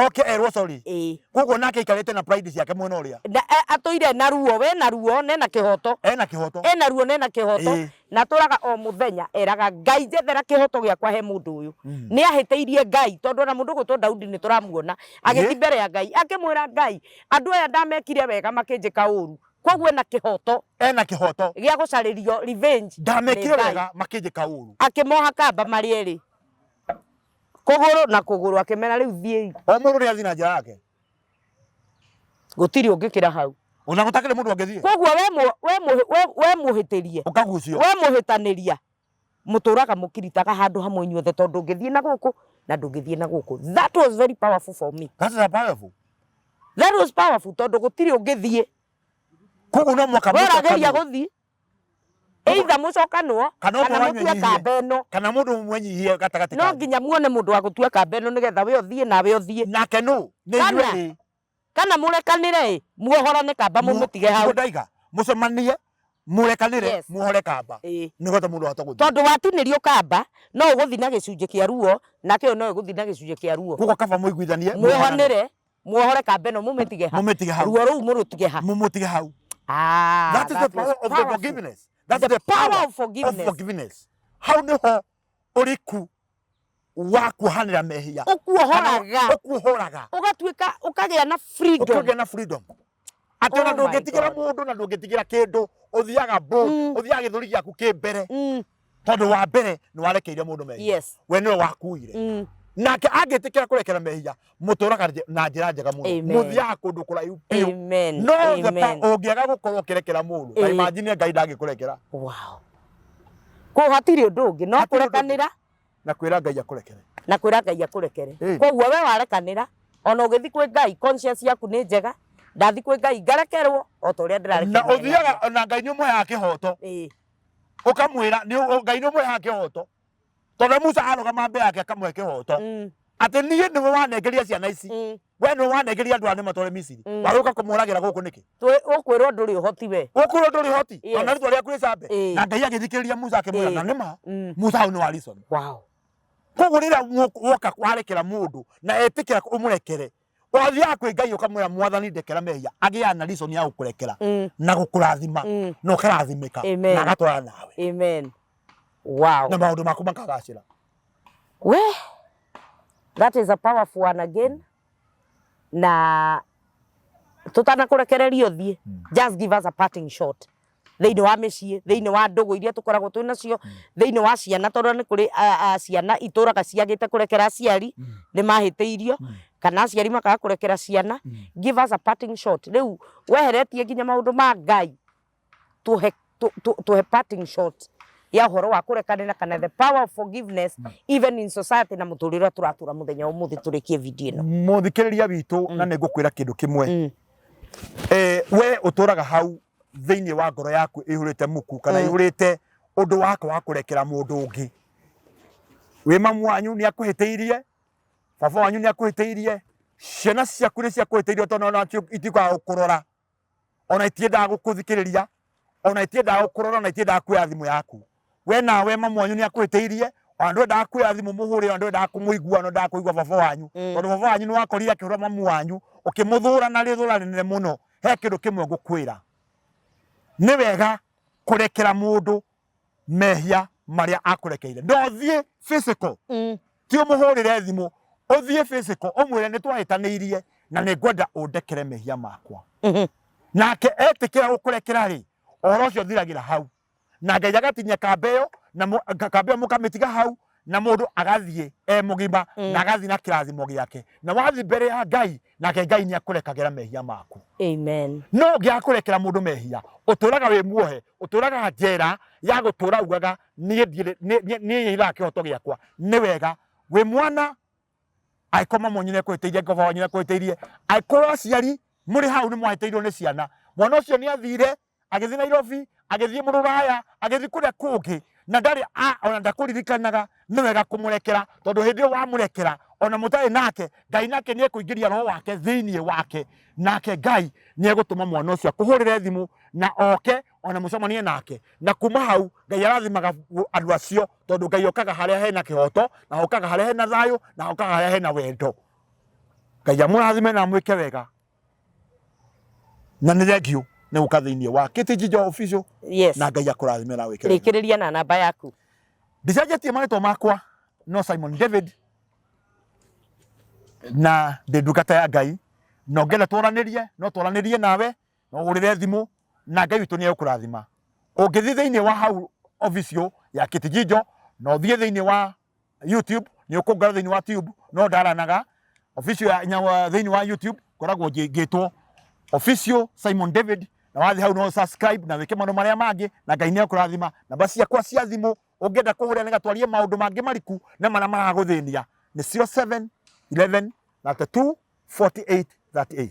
Oke erwo sorry. Koguo nake aikarĩte na pride ciake mwena ũrĩa. Atũire na ruo, we na ruo na ena kĩhoto. Ena kĩhoto. Ena ruo na ena kĩhoto. Na atũraga o mũthenya eraga Ngai njethera kĩhoto gĩakwa he mũndũ ũyũ. Nĩ ahĩtĩirie Ngai tondũ ona mũndũ ũgwĩtwo Daudi nĩ tũramuona agĩthiĩ mbere ya Ngai akĩmwĩra Ngai andũ aya ndamekire wega makĩnjĩka ũru. Koguo ena kĩhoto. Ena kĩhoto. Gĩa gũcarĩrio revenge. Ndamekire wega makĩnjĩka ũru. Akĩmoha kamba marĩ erĩ. Kũgũrũ na kũgũrũ akĩmera rĩu thiĩi. O mũndũ nĩ athiĩ na njĩra yake. Gũtirĩ ũngĩkĩra hau. Ona gũtakĩrĩ mũndũ angĩthiĩ. Koguo we mũhĩtĩrie. Ũkagucio. We mũhĩtanĩria. Mũtũraga mũkiritaga handũ hamwe inyuothe tondũ ndũngĩthiĩ na gũkũ na ndũngĩthiĩ na gũkũ. That was very powerful for me. That is a powerful. That was powerful tondũ gũtirĩ ũngĩthiĩ. Koguo no mũhaka We ũrageria gũthiĩ. Either mũcokanwo Kana kana ũmwe mũtue wanyu kamba ĩno. Kana mũndũ mwenyihie gatagatĩ No kanyu. nginya muone mũndũ wa gũtua kamba ĩno nĩgetha we ũthiĩ nawe ũthiĩ. Nake nũ? Nĩ Kana ithuĩ erĩ. Kana mũrekanĩre ĩ, muohorane kamba mũmĩtige hau. Nĩguo ndaiga, mũcemanie, mũrekanĩre, Yes. muohore kamba. Ĩĩ. Nĩgetha mũndũ ahote gũthiĩ. Tondũ watinĩrio kamba, no ũgũthiĩ na gĩcunjĩ kĩa ruo, nake ũyũ no egũthiĩ na gĩcunjĩ kĩa ruo. Koguo kaba mũiguithanie, muohanĩre, muohore kamba ĩno mũmĩtige ha. Mũmĩtige hau. Ruo rũu mũrũtige ha. Mũmũtige hau. That is the That power was of the powerful. forgiveness. That's The the power power of forgiveness. of forgiveness. Hau nĩho ũriku wa kuohanĩra mehia. Ũkuohoraga. Ũkuohoraga. Ũgatuĩka, ũkagĩa na freedom. Ũkagĩa na freedom. Atĩ ona Oh my ndũngĩtigĩra God. mũndũ na ndũngĩtigĩra kĩndũ, ũthiaga bold, ũthiaga gĩthũri gĩaku kĩ mbere. Tondũ wa mbere nĩ warekeire mũndũ mehia. Yes. We nĩwe wakuire. Nake angĩtĩkĩra kũrekera mehia, mũtũraga na njĩra njega mũno. Amen. Mũthiaga kũndũ kũraihu biũ. Amen. No the Amen. ũngĩaga gũkorwo ũkĩrekera mũndũ, ta Ĩĩ. imagine Ngai ndangĩkũrekera. Wow. Kũu hatirĩ ũndũ ũngĩ no Hatirĩ ũndũ ũngĩ. kũrekanĩra Na kwĩra Ngai akũrekere. Na kwĩra Ngai akũrekere. Ĩĩ. Koguo we warekanĩra, ona ũgĩthiĩ kwĩ Ngai conscience yaku nĩ njega, ndathiĩ kwĩ Ngai ngarekerwo o ta ũrĩa Na ndĩrarekerwo nĩ ũthiaga na Ngai nĩ ũmũheaga kĩhoto. Ĩĩ. Ũkamwĩra Ngai nĩ ũmũheaga kĩhoto. Tondũ Musa arũgama mbere yake akamũhe kĩhoto. Atĩ niĩ nĩwe wanengeria ciana ici. We nĩwe wanengeria andũ aya nĩmatware Misiri. Warũka kũmũragĩra gũkũ nĩkĩ? Ũkwĩrwo ndũrĩ ũhoti we. Ũkwĩrwo ndũrĩ ũhoti. Yes. Tondũ na rĩtwa rĩaku rĩcambe. Ĩĩ. Na Ngai agĩthikĩrĩria Musa akĩmwĩra Ĩĩ. na nĩma Musa hau nĩ wa reason. Wow. Koguo rĩrĩa woka warekera mũndũ na etĩkĩra ũmũrekere, Ũthiaga kwĩ Ngai ũkamwĩra mwathani ndekera mehia, agĩaga na reason ya gũkũrekera na gũkũrathima na ũkarathimĩka Amen. na agatwarana nawe Amen. Wow. na maũndũ maku makagacĩra. We, that is a powerful one again. Na tũtanakũrekereria ũthiĩ, just give us a parting shot. Thĩinĩ wa mĩciĩ, thĩinĩ wa ndũgũ iria tũkoragwo twĩ nacio, thĩinĩ wa ciana tondũ nĩ kũrĩ ciana itũraga ciagĩte kũrekera aciari nĩ mahĩtĩirio, kana aciari makaga kũrekera ciana. Give us a parting shot. Rĩu weheretie nginya maũndũ ma Ngai, tũhe tũhe parting shot ya ũhoro wa kũrekanĩra kana the power of forgiveness even in society na mũtũrĩre ũrĩa tũratũra mũthenya wa ũmũthĩ tũrĩkie video ĩno. Mũthikĩrĩria witũ, na nĩ ngũkwĩra kĩndũ kĩmwe. We ũtũraga hau thĩinĩ wa ngoro yaku ĩihũrĩte muku kana ĩihũrĩte ũndũ wako wa kũrekera mũndũ ũngĩ. Wĩ mamu wanyu nĩ akũhĩtĩirie, baba wanyu nĩ akũhĩtĩirie, ciana ciaku nĩ ciakũhĩtĩirie tondũ ona itiũkaga gũkũrora, ona itiendaga gũkũthikĩrĩria, ona itiendaga gũkũrora, ona itiendaga kuoya thimũ yaku. We nawe mamu wanyu nĩ akũhĩtĩirie, ona ndwendaga kuoya thimũ mũhũre, ona ndwendaga kũmũigua, ona ndwendaga kũigua baba wanyu. Tondũ baba wanyu nĩ wakorire akĩhũra mamu wanyu, ũkĩmũthũra na rĩthũra rĩnene mũno. He kĩndũ kĩmwe ngũkwĩra, nĩ wega kũrekera mũndũ mehia marĩa akũrekeire. No ũthiĩ physical, ti ũmũhũrĩre thimũ, ũthiĩ physical ũmwĩre nĩ twahĩtanĩirie na nĩ ngwenda ũndekere mehia makwa. Nake etĩkĩra gũkũrekera rĩ, ũhoro ũcio ũthiragĩra hau. Na Ngai agatinia kamba ĩyo, na kamba ĩyo mũkamĩtiga hau, na mũndũ agathiĩ e mũgima na agathiĩ na kĩrathimo gĩake. Na wathiĩ mbere ya Ngai, nake Ngai nĩ akũrekagĩra mehia maku. Amen. No ũngĩaga kũrekera mũndũ mehia, ũtũraga wĩ muohe, ũtũraga njera ya gũtũra ugaga niĩ ndirĩ, niĩ nĩnyithaga kĩhoto gĩakwa. Nĩ wega wĩ mwana angĩkorwo mama wanyu nĩekũhĩtĩirie, angĩkorwo baba wanyu nĩekũhĩtĩirie, angĩkorwo aciari mũrĩ hau nĩ mwahĩtĩirio nĩ ciana, mwana ũcio nĩ athire agĩthiĩ Nairobi, agĩthiĩ Rũraya, agĩthiĩ kũrĩa kũngĩ na ndarĩ ona ndakũririkanaga, nĩ wega kũmũrekera tondũ hĩndĩ ĩyo wamũrekera ona mũtarĩ nake, Ngai nake nĩ ekũingĩria roho wake thĩinĩ wake, nake Ngai nĩ egũtũma mwana ũcio akũhũrĩre thimũ na oke ona mũcemanie nake, na kuma hau Ngai arathimaga andũ acio tondũ Ngai okaga harĩa hena kĩhoto na okaga harĩa hena thayũ na okaga harĩa hena wendo. Ngai amũrathime na amwĩke wega. Na nĩ thengiũ nĩ gũka thĩinĩ wa KTG Official. Yes. Na Ngai akũrathime na wĩke wega. Rĩkĩrĩria na namba yaku. Ndicenjetie marĩtwa makwa no Simon David na ndĩ ndungata ya Ngai na ũngĩenda twaranĩrie no twaranĩrie nawe no ũhũrĩre thimũ na Ngai witũ nĩ egũkũrathima. Ũngĩthiĩ thĩinĩ wa hau official ya Kĩtijinjo na ũthiĩ thĩinĩ wa YouTube nĩ ũkũngora thĩinĩ wa tube no ndaranaga official ya nyawa thĩinĩ wa YouTube ngoragwo ngĩtwo official Simon David na wathiĩ hau no subscribe na wĩke maũndũ marĩa mangĩ na Ngai nĩ ekũrathima. Namba ciakwa cia thimũ ũngĩenda kũhũrĩra nĩgetha twarie maũndũ mangĩ mariku na marĩa maragũthĩnia nĩ 07 11 32 48 38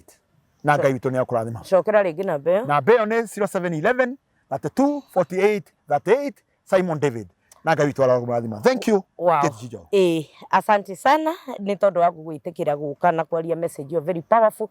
na Ngai witũ nĩ ekũrathima. Cokera rĩngĩ namba ĩyo. Namba ĩyo nĩ 07 11 32 48 38 Simon David na Ngai witũ arakũrathima. Thank you. Wow. Kate Jijo. Asante sana nĩ tondũ wa gwĩtĩkĩra gũka na kwaria message ĩyo very powerful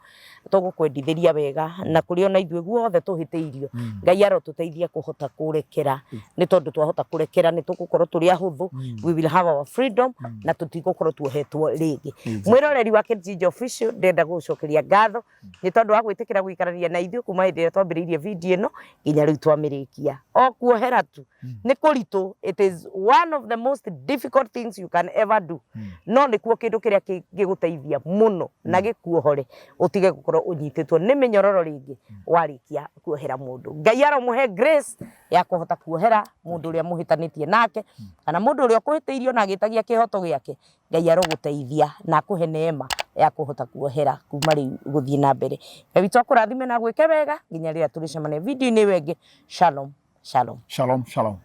tũgũkwendithĩria wega na kũrĩ ona ithuĩ guothe tũhĩtĩirio Ngai arotũteithia kũhota kũrekera nĩ tondũ twahota kũrekera nĩ tũgũkorwo tũrĩ ahũthũ, we will have our freedom na tũtigũkorwo tuohetwo rĩngĩ. Mwĩroreri wa Kate Jijo Official, ndĩrenda gũgũcokeria ngatho nĩ tondũ wa gwĩtĩkĩra gũikarania na ithuĩ kuma hĩndĩ ĩrĩa twambĩrĩirie video ĩno nginya rĩu twamĩrĩkia. O kuohera tu nĩ kũritũ, it is one of the most difficult things you can ever do, no nĩkuo kĩndũ kĩrĩa kĩngĩgũteithia mũno na gĩkuohore ũtige gũkorwo ũnyitĩtwo nĩ mĩnyororo rĩngĩ warĩkia kuohera mũndũ. Ngai aromũhe grace ya kũhota kuohera mũndũ ũrĩa mũhĩtanĩtie nake kana mũndũ ũrĩa ũkũhĩtĩirio na agĩtagia kĩhoto gĩake. Ngai arogũteithia na akũhe neema ya kũhota kuohera kuma rĩu gũthiĩ na mbere. Ngai witũ akũrathime na agwĩke wega nginya rĩrĩa tũrĩcemania video-inĩ ĩyo ĩngĩ. Shalom, shalom. Shalom, shalom.